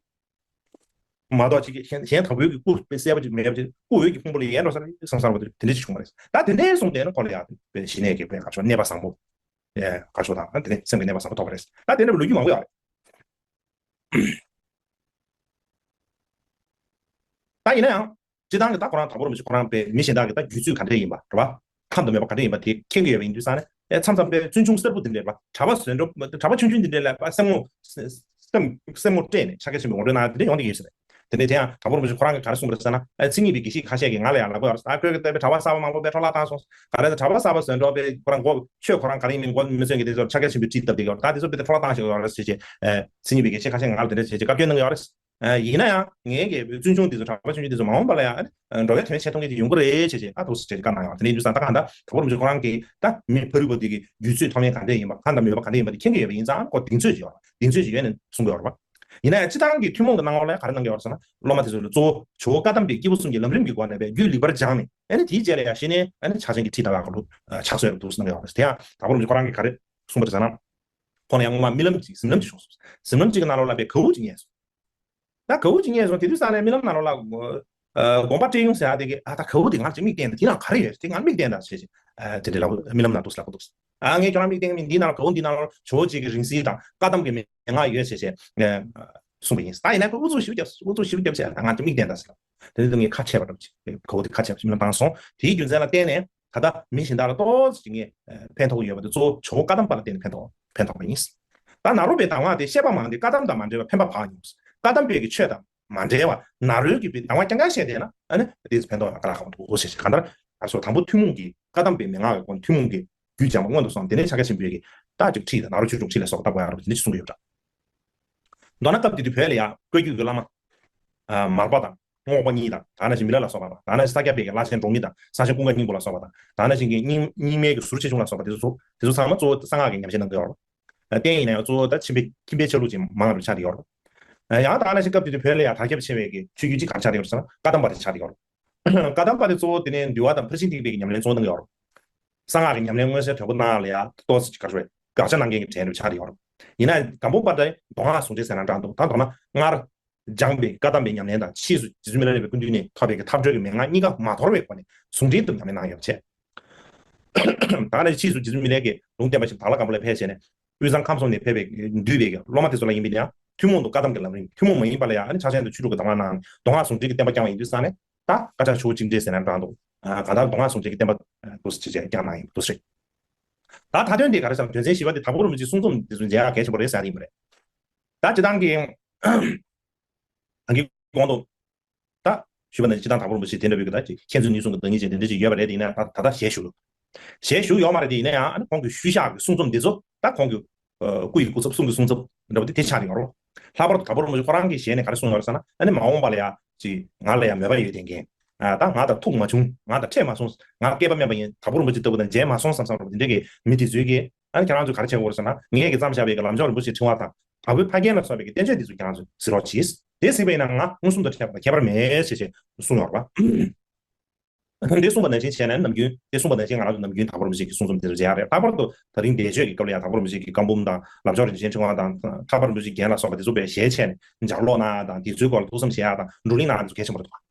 མ་གཏོགས་ཅིག་གཞན་གཞན་དང་པོའི་གི་སྐུ་དཔེ་གསལ་པོ་ཅིག་མེད་པ་ཅིག་སྐུ་འོད་ཀྱི་ཕུང་པོ་ལ་ཡལ་འགྲོ་ས་རེད་བསམ་བསམ་པ་དེ་འདྲ་ཅིག་བྱུང་བ་རེད། ད་དེ་འདྲའི་གསུངས་བསྡད་ན་ཁོ་ལ་ཡང་དཔེ་ཞི་གནས་ཀྱི་དཔེ་ག་ཚོད་གནས་པ་བཟང་པོ་ཡ་ག་ཚོད་དང་དེ་ནས་སེམས་ཀྱི་གནས་པ་བཟང་པོ་ཐོབ་པ་རེད། ད་དེ་འདྲ་བའི་ལོ་རྒྱུས་མང་པོ་ཡོད་རེད། ད་ཡིན་ན་ཡང་། སྤྱིར་བཏང་གི་ད་ཁོ་རང་དྭགས་པོ་རིན་པོ་ཆེ་ཁོ་རང་པའི་མི་གཞན་དག་གི་ད་རྒྱུད་ཚོད་ག་འདྲས་ཡིན་པ་རེད་བ། ཁམས་དང་མོས་པ་ག་འདྲས་ཡིན་པ་དེ་མཁྱེན་གྱི་ཡོད་པ་ཡིན་དུས་ཙང་ནས་ཨེ་མཚམས་མཚམས་པའི་བཙུན་ཆུང་གསར་བུ་དེ་འདྲས་རེད་བ། གྲྭ་པ་བཟོས་འགྲོ་གྲྭ་པ་ཆུང་ཆུང་དེ་འདྲས་ལ་བ་སེམས་ངོ་སེམས་སེམས་ངོ་སྤྲད་ནས་ཕྱག་འཁྱེར་ཆེན་པོའི་ངོ་སྤྲོད་གནང་དེ་འདྲས་ཡོང་བསྡད་ཀྱི་ཡོད་ས་རེད། དེ་འདྲས་དེ་ཡང་དྭགས་པོ་རིན་པོ་ཆེ་ཁོ་རང་གིས་ག་རེ་གསུངས་པ་རེད་ཟེར་ན་ཨེ་མཚན་ཉིད་པའི་དགེ་བཤེས་ཁ་ཤས་ཀྱིས་ང་ལ་ཡང་ལབ་ཀྱི་ཡོད་རེད། ད་ཁོས་ཀྱི་ད་པའི་གྲྭ་པ་གསར་པ་མང་པོ་པའི་འཕྲོ་བརླག་བཏང་སོང་། ག་རེ་ད་གྲྭ་པ་གསར་པ་བཟོས་འགྲོ་པའི་ཁོ་རང་མགོ་ཆོས་ཁོ་རང་ག་རེ་ཡིན་མིན་མགོ་མི་ཚོས་ཀྱི་དེ་ཚོར་ཕྱག་འཁྱེར་ཆེན་པོའི་ཁྲིད་བཏབ་བསྡད་ཀྱི་ཡོད་རེད། ད་དེ་ཚོ་དཔེ་དེ་འཕྲོ་བརླག་བཏང་ཞིག་ཡོད་རེད་ཟེར་བྱས་ཨེ་མཚན་ཉིད་པའི་དགེ་བཤེས་ཁ་ཤས་ང་ལ་དེ་འདྲ་བྱས་བྱས་བཀའ་བཀྱོན་གནང་གི་ཡོད་རེད། ཡིན་ན་ཡང་ངའི་གི་བཙུན་ཆུང་དེ་ཚོ་གྲྭ་པ་ཆུང་ཆུང་དེ་ཚོ་མ་འོངས་པ་ལ་ཡང་འགྲོ་བའི་དོན་ཆེད་མཐོང་མཁན་ཅིག་ཡོང་གི་རེད་ཅེས་ཅེས་ཨ་ཐུགས་སུ་ཆེ་བཀའ་གནང་ཡོང་། དེ་ནས་ཡིན་དུས་ཙང་ད་གང་ལྟར་དྭགས་པོ་རིན་པོ་ཆེ་ཁོ་རང་གིས་ད་མི་ཕ་རོལ་པོ་དེ་གི་རྒྱུད་ཚོད་མཐོ་དམན་ག་འདྲས་ཡིན་པ་ཁམས་དང་མོས་པ་ག་འདྲས་ཡིན་པ་དེ་མཁྱེན་གྱི་ཡོད་པ་ཡིན་ཙང་ཁོ་གདེང་ཚོད་ཅིག་ཡོད་རེད། གདེང་ཚོད་ཅིག་ཡོད་ནས་གསུང་གི་ཡོད་རེད་པ། ཡིན་ན་ཡང་སྤྱིར་བཏང་གི་ཐུན་མོང་གི་སྣང་ངོ་ལ་ཡང་ག་རེ་གནང་གི་ཡོད་རེད་ཟེར་ན་སློབ་མ་དེ་ཚོ་ལ་གཙོ་བོ་ཇོ་བོ་བཀའ་གདམས་པའི་སྐྱེས་བུ་གསུམ་གྱི་ལམ་རིམ་གྱི་སྒོ་ནས་པའི་རྒྱུད་ལེགས་པར་སྦྱངས་ནས་ཨ་ནི་དེའི་རྗེས་ལ་ཡང་ཤེས་ནས་ཨ་ནི་ཕྱག་ཆེན་གྱི་ཁྲིད་བཏབ་ཡག་གི་ལུགས་ཕྱག་སྲོལ་རེད་འདུག་གསུངས་གནང་གི་ཡོད་རེད། དེ་ཡང་དྭགས་པོ་རིན་པོ་ཆེ་ཁོ་རང་གིས་ག་རེ་གསུངས་པ་རེད་ཟེར་ན། ཁོང་ལ་ཡང་སྔོན་མ་རྨི་ལམ་ཅིག་གཟིམ་ལམ་ཅིག་བྱུང་སོང་། གཟིམ་ལམ་ཅིག་གི་ནང་ལོགས་ལ་པའི་གའུ་ཅིག་རྙེད་སོང་། ད་གའུ་ཅིག་རྙེད་སོང་། དེ་དུས་ཙང་ནས་རྨི་ལམ་ནང་ལོགས་ལ་དགོངས་པ་སྤྲད་ཡོང་ཟེར་ཡག་དེ་གི་ཨ་ད་གའུ་དེ་ང་ཅིག་མིག་བསྟན་ད་དེ་ནང་ག་རེ་ཡོད་དེ་ང་མིག་བསྟན་ད་ཟེར་ཞེས་དེ་འདྲ་ལབ་རྨི་ལམ་ནང་འདུག་ལབ་འདུག་ཨ་ངས་ཁྱོད་རང་མིག་བསྟན་མིན་འདི་ནང་ལ་གའུ་འདི་ནང་ལ་ཇོ་བོ་རྗེ་གི་རིང་བསྲེལ་དང་བཀའ་གདམས་ཀྱི་མན་ངག་ཡོད་ཟེར་ཞེས་གསུངས་པ་ཡིན། ད་ཡིན་ན་ཁོས་ཨུ་ཚུགས་ཞིབ་རྒྱབ་ཨུ་ཚུགས་ཞིབ་རྒྱབ་བྱས་ད་ང་ཅིག་མིག་བསྟན་ད་ཟེར་ལབ། དེ་ནས་ངས་ཁ་ཕྱེ་བ་འདྲ་བོ་ཅིག་གའུ་དེ་ཁ་ཕྱེ་བ་ཅིག་རྨི་ལམ་བཏང་སོང་། དེའི་རྒྱུ་མཚན་ལ་བརྟེན་ནས། ད་ལྟ་མི་གཞན་དག་ལ་ཏོག་ཙམ་ངས་ཕན་ཐོགས་ཡོད་པ་དེ་གཙོ་བོ་ཇོ་བོ་བཀའ་གདམས་པ་ལ་བརྟེན་ནས་ཕན་ཐོགས་ཕན་ཐོགས་པ་ཡིན། ད་ནཱ་རོ་པའི་གདམས་ངག་དེ་བཤད་པ་མང་སྟེ་བཀའ་གདམས་དང་མ་འབྲེལ་བར་ཕན་པ་བག་ཡིན། བཀའ་གདམས་པའི་གི་ཆོས་དང་མ་འབྲེལ་བར་ནཱ་རོའི་གི་པའི་གདམས་ངག་རྐྱང་རྐྱང་བཤད་བསྡད་ན་ཨ་ནི་དེས་ཕན་ཐོགས་ཡང་དཀའ་ལས་ཁག་པོ་འདུག་ཟེར་ཞིང་གང་ལྟར་ཨ་སོ་དང་པོ་ཐུན་མོང་གི་བཀའ་གདམས་པའི་མན་ངག་གི་སྒོ་ནས་ཐུན་མོང་གི་རྒྱུད་སྦྱངས་པ་སྔོན་དུ་སོང་དེ་ནས་ཕྱག་རྒྱ་ཆེན་པོའི་གི་ད་ཅིག་ཁྲིད་དང་ནཱ་རོ་ཆོས་དྲུག་ཁྲིད་ལ་སོགས་པ་བཏབ་དགོས་ཡག་རེད་པ་དེ་འདྲ་ཞིག་གསུང་གི་ཡོད་པ་འདྲ། མདོར་ན་སྐབས་དེ་དུས་བོད་ལ་ཡང་བཀའ་བརྒྱུད་ཀྱི་བླ་མ། མར་པ་དང་རྔོག་པ་གཉིས་དང་ད་ནང་བཞིན་མི་ལ་ལ་སོགས་པ་དང་ད་ནང་བཞིན་ས་སྐྱ་པའི་གི་བླ་ཆེན་འབྲོག་མི་དང་ས་ཆེན་ཀུན་དགའ་སྙིང་པོ་ལ་སོགས་པ་དང་ད་ནང་བཞིན་གྱི་རྙིང་རྙིང་མའི་གི་ཟུར་ཆེ་ཆུང་ལ་སོགས་པ་དེ་ཚོ་དེ་ཚོ་ཚང་མ་གཙོ་བོ་གསང་སྔགས་ཀྱི་ཉམས་བཞེས་གནང་གི་ཡོད་རེད། རྟེན་ཡིན་ན་ཡང་གཙོ་བོ་ད་ཁྱིམ་པའི་ཁྱིམ་པའི་ཆ་ལུགས་ཅིག་མང་རུ་ཆགས་ཀྱི་ཡོད་རེད། ཡང་ད་ནང་བཞིན་སྐབས་དེ་དུས་བོད་ལ་ཡང་དར་ཁྱབ་ཆེ་བའི་གི་ཆོས་བརྒྱུད་ཅིག་ག་རེ་ཆགས་ཀྱི་ཡོད་རེད་ཟེར་ན་བཀའ་གདམས་པ་དེ་ཆགས་ཀྱི་ཡོད་རེད། བཀའ་གདམས་པ་དེ་གཙོ་བོ་དེ་ནས་འདུལ་བ་དང་ཕར་ཕྱིན་ཐེག་པའི་གི་ཉམས་ལེན་གཙོ་བོ་གནང་གི་ཡོད་རེད། གསང་སྔགས་ཀྱི་ཉམས་ལེན་མངོན་གསལ་དོད་པོ་གནང་ཡག་ལ་ཡང་ཏོག་ཙམ་ཅིག་ག་རེ་ཞུ་དགག་བྱ་གནང་མཁན་གྱི་གྲས་འདྲ་ཆགས་ཀྱི་ཡོད་རེད། ཡིན་ན་ཡང་སྒམ་པོ་པ་ཏྲའི་མདོ་སྔགས་ཟུང་འབྲེལ་ཟེར་ན་འདྲ་འདུག་ད་མདོར་ན་སྔར་སྦྱངས་པའི་བཀའ་གདམས་པའི་ཉམས་ལེན་དང་ཕྱིས་སུ་རྗེ་བཙུན་མི་ལ་རས་པའི་སྐུ་མདུན་ནས་ཐོབ་པའི་གི་ཐབས་གྲོལ་གྱི་མན་ངག་གཉིས་ཀ་མ་དོར་བའི་སྒོ་ནས་ཟུང་འབྲེལ་དུ་ཉམས་ལེན་གནང་ཡོད་པ་བྱས། ད་ནི་ཕྱིས་སུ་རྗེ་བཙུན་མི་ལས་ཀྱིས་ལུང་བསྟན་པ་ཞིག་དྭགས་ལྷ་སྒམ་པོ་ལ་ཕེབས་བྱས་ནས་དབུས་གཙང་ཁམས་གསུམ་ནས་ཕེབས་པའི་འདུས་པའི་སློབ་མ་དེ་ཚོ་ལ་ཡིན་པས་ན་ཐུན་མོང་དུ་བཀའ་གདམས་ཀྱི་ལམ་རིམ་ཐུན་མོང་མ་ཡིན་པ་ལ་ཡང་ཕྱག་ཆེན་དང་ཆོས་དྲུག་གི་གདམས་ངག་གནང་ནས་མདོ་སྔགས་ཟུང་འབྲེལ་གྱི་བསྟན་པ་བསྐྱངས་པ་ཡིན་དུས་ཙང་ནས་ད་བཀའ་ཕྱག་ཆུ་བོ་གཅིག་འདྲེས་ཟེར་ན་འདྲ་འདུག་གང་ལྟར་མདོ་སྔགས་ཟུང་འབྲེལ་གྱི་བསྟན་པ་འདུག་སེ་བྱས་བསྐྱངས་གནང་ཡིན་པ་འདུག་སེ། ད་མཐའ་དོན་དེ་ག་རེ་ཟེར་ན་དོན་ཚན་བཞི་པ་དེ་དྭགས་པོ་རིན་པོ་ཆེའི་གསུང་རྩོམ་དེ་ཚོ་མཇལ་ཡག་གལ་ཆེན་པོ་རེད་ཟེར་ཡག་ཡིན་པ་རེད། ད་སྤྱིར་བཏང་གི་ཨང་ཀི་གོང་དུ། ད་ཞུས་པ་ནང་བཞིན་སྤྱིར་བཏང་དྭགས་པོ་རིན་པོ་ཆེ་དེ་འདྲ་བའི་གི་ད་ཅིག་མཁྱེན་བརྩེ་ནུས་གསུམ་གྱི་བདག་ཉིད་ཅན་དེ་འདྲ་ཅིག་ཡོད་པ་རེད་དེ་ཡིན་ན་ད་ད་ལྟ་ཞལ་བཞུགས་ལ། ཞལ་བཞུགས་ཡོད་མ་རེད་དེ་ཡིན་ན་ཡང་ཨ་ནི་ཁོང་གི་ཤུལ་བཞག་གི་གསུང་རྩོམ་འདི་ཚོ་ད་ཁོང་གི་སྐུ་ཡི་སྐུ་ཚབ་གསུང་གི་གསུང་ཚབ་འདྲ་བོ་དེ་དེ་ཆགས་ཡོང་རོགས། ལྷག་པར་དུ་དྭགས་པོ་རིན་པོ་ཆེ་ཁོ་རང་གི་ཞལ་ནས་ག་རེ་གསུངས་ཡོད་རེད་ཟེར་ན་ཨ་ནི་མ་འོངས་པ་ལ་ཡང་ཅིག་ང་ལ་ཡང་མོས་པ་ཡོད་དེ་མཁན་ད་ང་དང་ཐུག་མ་བྱུང་ང་དང་འཕྲད་མ་སོང་ང་སྐལ་པ་དམན་པ་ཡིན་དྭགས་པོ་རིན་པོ་ཆེ་ལྟ་བུ་དང་མཇལ་མ་སོང་བསམ་བསམ་འདྲ་བོ་དེ་འདྲ་གི་མི་དེ་ཚོས་ཀྱིས། ཨ་ནི་ཁྱེད་རང་ཚོས་ག་རེ་བྱེད་དགོས་རེད་ཟེར་ན་ངས་ཀྱིས་བརྩམས་བཞག་པའི་གི་ལམ་མཆོག་རིན་པོ་ཆེའི་ཕྲེང་བ་དང་དྭགས་པོའི་ཕ་རྒན་ལ་སོགས་པའི་གི་བསྟན་བཅོས་འདི་ཚོ་ཁྱེད་རང་ཚོས་གཟིགས་རོགས་གྱིས། དེ་གཟིགས་པ་ཡིན་ན་ང་མངོན་སུམ་དུ་ཕྲད་པ་དང་ཁྱད་པར་མེད་ཞེས་ཞེས་གསུངས་ཡོད་རེད་པ། དེ་གསུངས་པ་ནང་བཞིན་བྱས་ནས་ནམ་རྒྱུན་དེ་གསུངས་པ་ནང་བཞིན་ང་རང་ཚོ་ནམ་རྒྱུན་དྭགས་པོ་རིན་པོ་ཆེ་གི་གསུང་རྩོམ་དེ་ཚོ་མཇལ་ཡག་རེད། ལྷག་པར་དུ་ད་རིང་འདས་མཆོད་ཀྱི་སྐབས་ལ་ཡང་དྭགས་པོ་རིན་པོ་ཆེ་གི་བཀའ་འབུམ་དང་ལམ་མཆོག་རིན་ཆེན་ཕྲེང་བ་དང་ལྷག་པར་རིན་པོ་ཆེའི་རྒྱན་ལ་སོགས་པ་དེ་ཚོ་དཔེ་ཞལ་ཕྱེ་ནས་ལྗགས་ཀློག་གནང་ཡག་དང་དེ་ཚོའི་སྐོར་ལ་ཐུགས་བསམ་བཞེས་ཡག་དང་བགྲོ་གླེང་གནང་ཡག་དེ་ཚོ་གལ་ཆེན་པོ་རེད་འདུག་པ།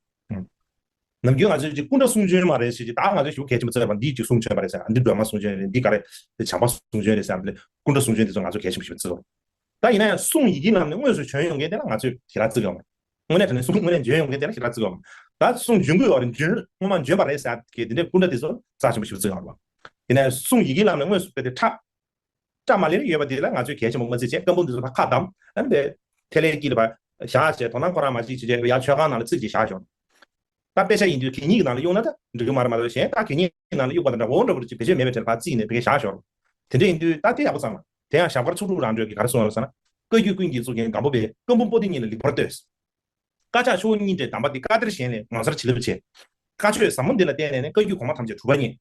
ནམ་རྒྱུན་ང་ཚོས་ཅིག་སྐུ་འདྲ་གསུང་བྱོན་མ་རེད་ཟེར་ཅིག་ད་ང་ཚོས་ཞུ་གལ་ཆེན་པོ་བརྩི་བ་འདི་ཅིག་གསུང་བྱོན་པ་རེད་ཟེར་འདི་སྒྲོལ་མ་གསུང་བྱོན་རེད་འདི་ག་རེ་བྱམས་པ་གསུང་བྱོན་རེད་ཟེར་འདི་སྐུ་འདྲ་གསུང་བྱོན་དེ་ཚོ་ང་ཚོས་གལ་ཆེན་པོ་ཞིག་བརྩི་དགོས། ད་ཡིན་ན་ཡང་གསུང་ཡི་གེའི་ལམ་ནས་དངོས་སུ་བྱོན་ཡོང་མཁན་དེ་ལ་ང་ཚོས་ཞེ་དྲག་བརྩི་གི་ཡོད་མ་རེད། དངོས་གནས་དྲང་གནས་གསུང་དངོས་གནས་འབྱོན་ཡོང་མཁན་དེ་ལ་ཞེ་དྲག་བརྩི་དགོས། ད་གསུང་འབྱོན་གྱི་ཡོད་རེད། འབྱོན་སྔོན་མ་འབྱོན་པ་རེད་ཟེར་གི་དེ་འདྲའི་སྐུ་འདྲ་དེ་ཚོ་རྩ་ཆེན་པོ་ཞིག་བརྩི་དགོས་རེད་བ། དེ་ནས་གསུང་ཡི་གེའི་ལམ་ནས་དངོས་སུ་དཔེ་དེ་ཁྲ་ཁྲ་མ་ལེར་ཡོད་པ་དེ་ལ་ང་ཚོས་གལ་ཆེན་པོ་མ་བརྩི་བྱས། བཀའ་འབུམ་དེ་ཚོ་ཕར་ཁ་བསྡམས། ཨ་ནི་དེ་ཐལ་བའི་དཀྱིལ་ལ་ཕར་བཞག་བྱས། དོ་སྣང་ཁོ་རང་མ་བྱེད་བྱས་བྱས་ཡར་མཆོད་ཁང་ནང་ལ་བརྩིགས་བྱས་བཞག་ཞོར། ད་དཔེ་ཆ་ཡིན་དུས་གད་སྙིགས་ཀྱི་ནང་ལ་གཡུགས་ན་ད་འགྲིག་གི་མ་རེད། མ་རེད་བྱས། ད་གད་སྙིགས་ཀྱི་ནང་ལ་གཡུགས་པ་དང་འདྲ་བོ་འདྲ་བོ་ཅིག་བེད་སྤྱོད་མེད་པའི་གྲས་ལ་ཕར་བརྩིགས་ནས་བེད་སྤྱོད་བཞག་ཞོར། དེ་འདྲ་ཡིན་དུས་ད་དེ་ཡག་པོ་ཙམ་ལ། དེ་ཡང་ཞབས་དཀར་ཚོགས་དྲུག་རང་གྲོལ་གྱིས་ག་རེ་གསུངས་ཡོད་ཟེར་ན། བཀའ་བརྒྱུད་ཀུན་གྱི་གཙུག་རྒྱན་སྒམ་པོ་པས། བཀའ་འབུམ་པོ་ཏི་གཉིས་ལ་ལེགས་པར་ལྟོས། བཀའ་ཕྱག་ཆུ་བོ་གཉིས་འདྲེས་གདམས་པ་འདི། བཀའ་གཏེར་གཞན་ལས་ངོ་མཚར་བྱིན་རླབས་ཆེ། བཀའ་ཆོས་ཟབ་མོ་འདི་ལ་བརྟེན་ནས་ནི། བཀའ་བརྒྱུད་གོང་མ་ཐམས་ཅད་གྲུབ་པ་བརྙེས།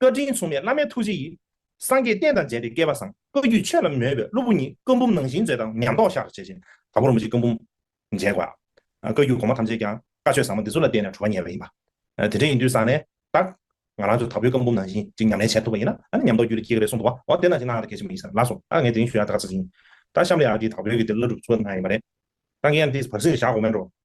བཀའ་དྲིན་མཚུངས་མེད་བླ་མའི་ཐུགས་རྗེ་ཡིས། སངས་རྒྱས་བསྟན་དང་མཇལ་ཏེ་སྐལ་པ་བཟང་། བཀའ་བརྒྱུད་ཆོས་ལ་མོས་པའི་སློབ་བུ་ཉིད། བཀའ་འབུམ་ནང་བཞིན་མཛོད་དང་ཉམས་རྟོགས་ཤར། ཞེས་བྱས་དྭགས་པོ་རིན་པོ་ཆེའི་བཀའ་འབུམ་མཇལ་དགོས། ཨ། བཀའ་བརྒྱུད་གོང་མ་ཐམས་ཅད་ཀྱང་བཀའ་ཆོས་ཟབ་མོ་འདི་ཚོ་ལ་བརྟེན་ནས་གྲུབ་པ་བརྙེས་པ་ཡིན་པ། ཨ། དེ་འདྲ་ཡིན་དུས་ཙང་ནས་ད་ང་རང་ཚོ་དྭགས་པོའི་བཀའ་འབུམ་ནང་བཞིན་ཅིག་ཉམས་ལེན་བྱས་ཐུབ་པ་ཡིན་ན། ཨ་ནི་ཉམས་རྟོགས་རྒྱུད་ལ་སྐྱེ་གི་རེད་གསུངས་འདུག་བ། འོ་དེ་ནང་བཞིན་གནང་ཡག་དེ་གལ་ཆེན་པོ་ཡིན་ཟེར་ལབ་སོང་། ཨ། ངས་དེ་རིང་ཞུ་ཡག་དེ་ག་ཚོད་ཅིག་ཡིན། ད་གཤམ་ལ་ཡང་དེ་དྭགས་པོའི་གི་དེ་བླ་སྒྲུབ་ཚུགས་པ་གནང་ཡིན་པ་རེད། ད་ངས་ཡང་དེ་བར་སྲིད་བཞག་དགོས་མེད་འགྲོ།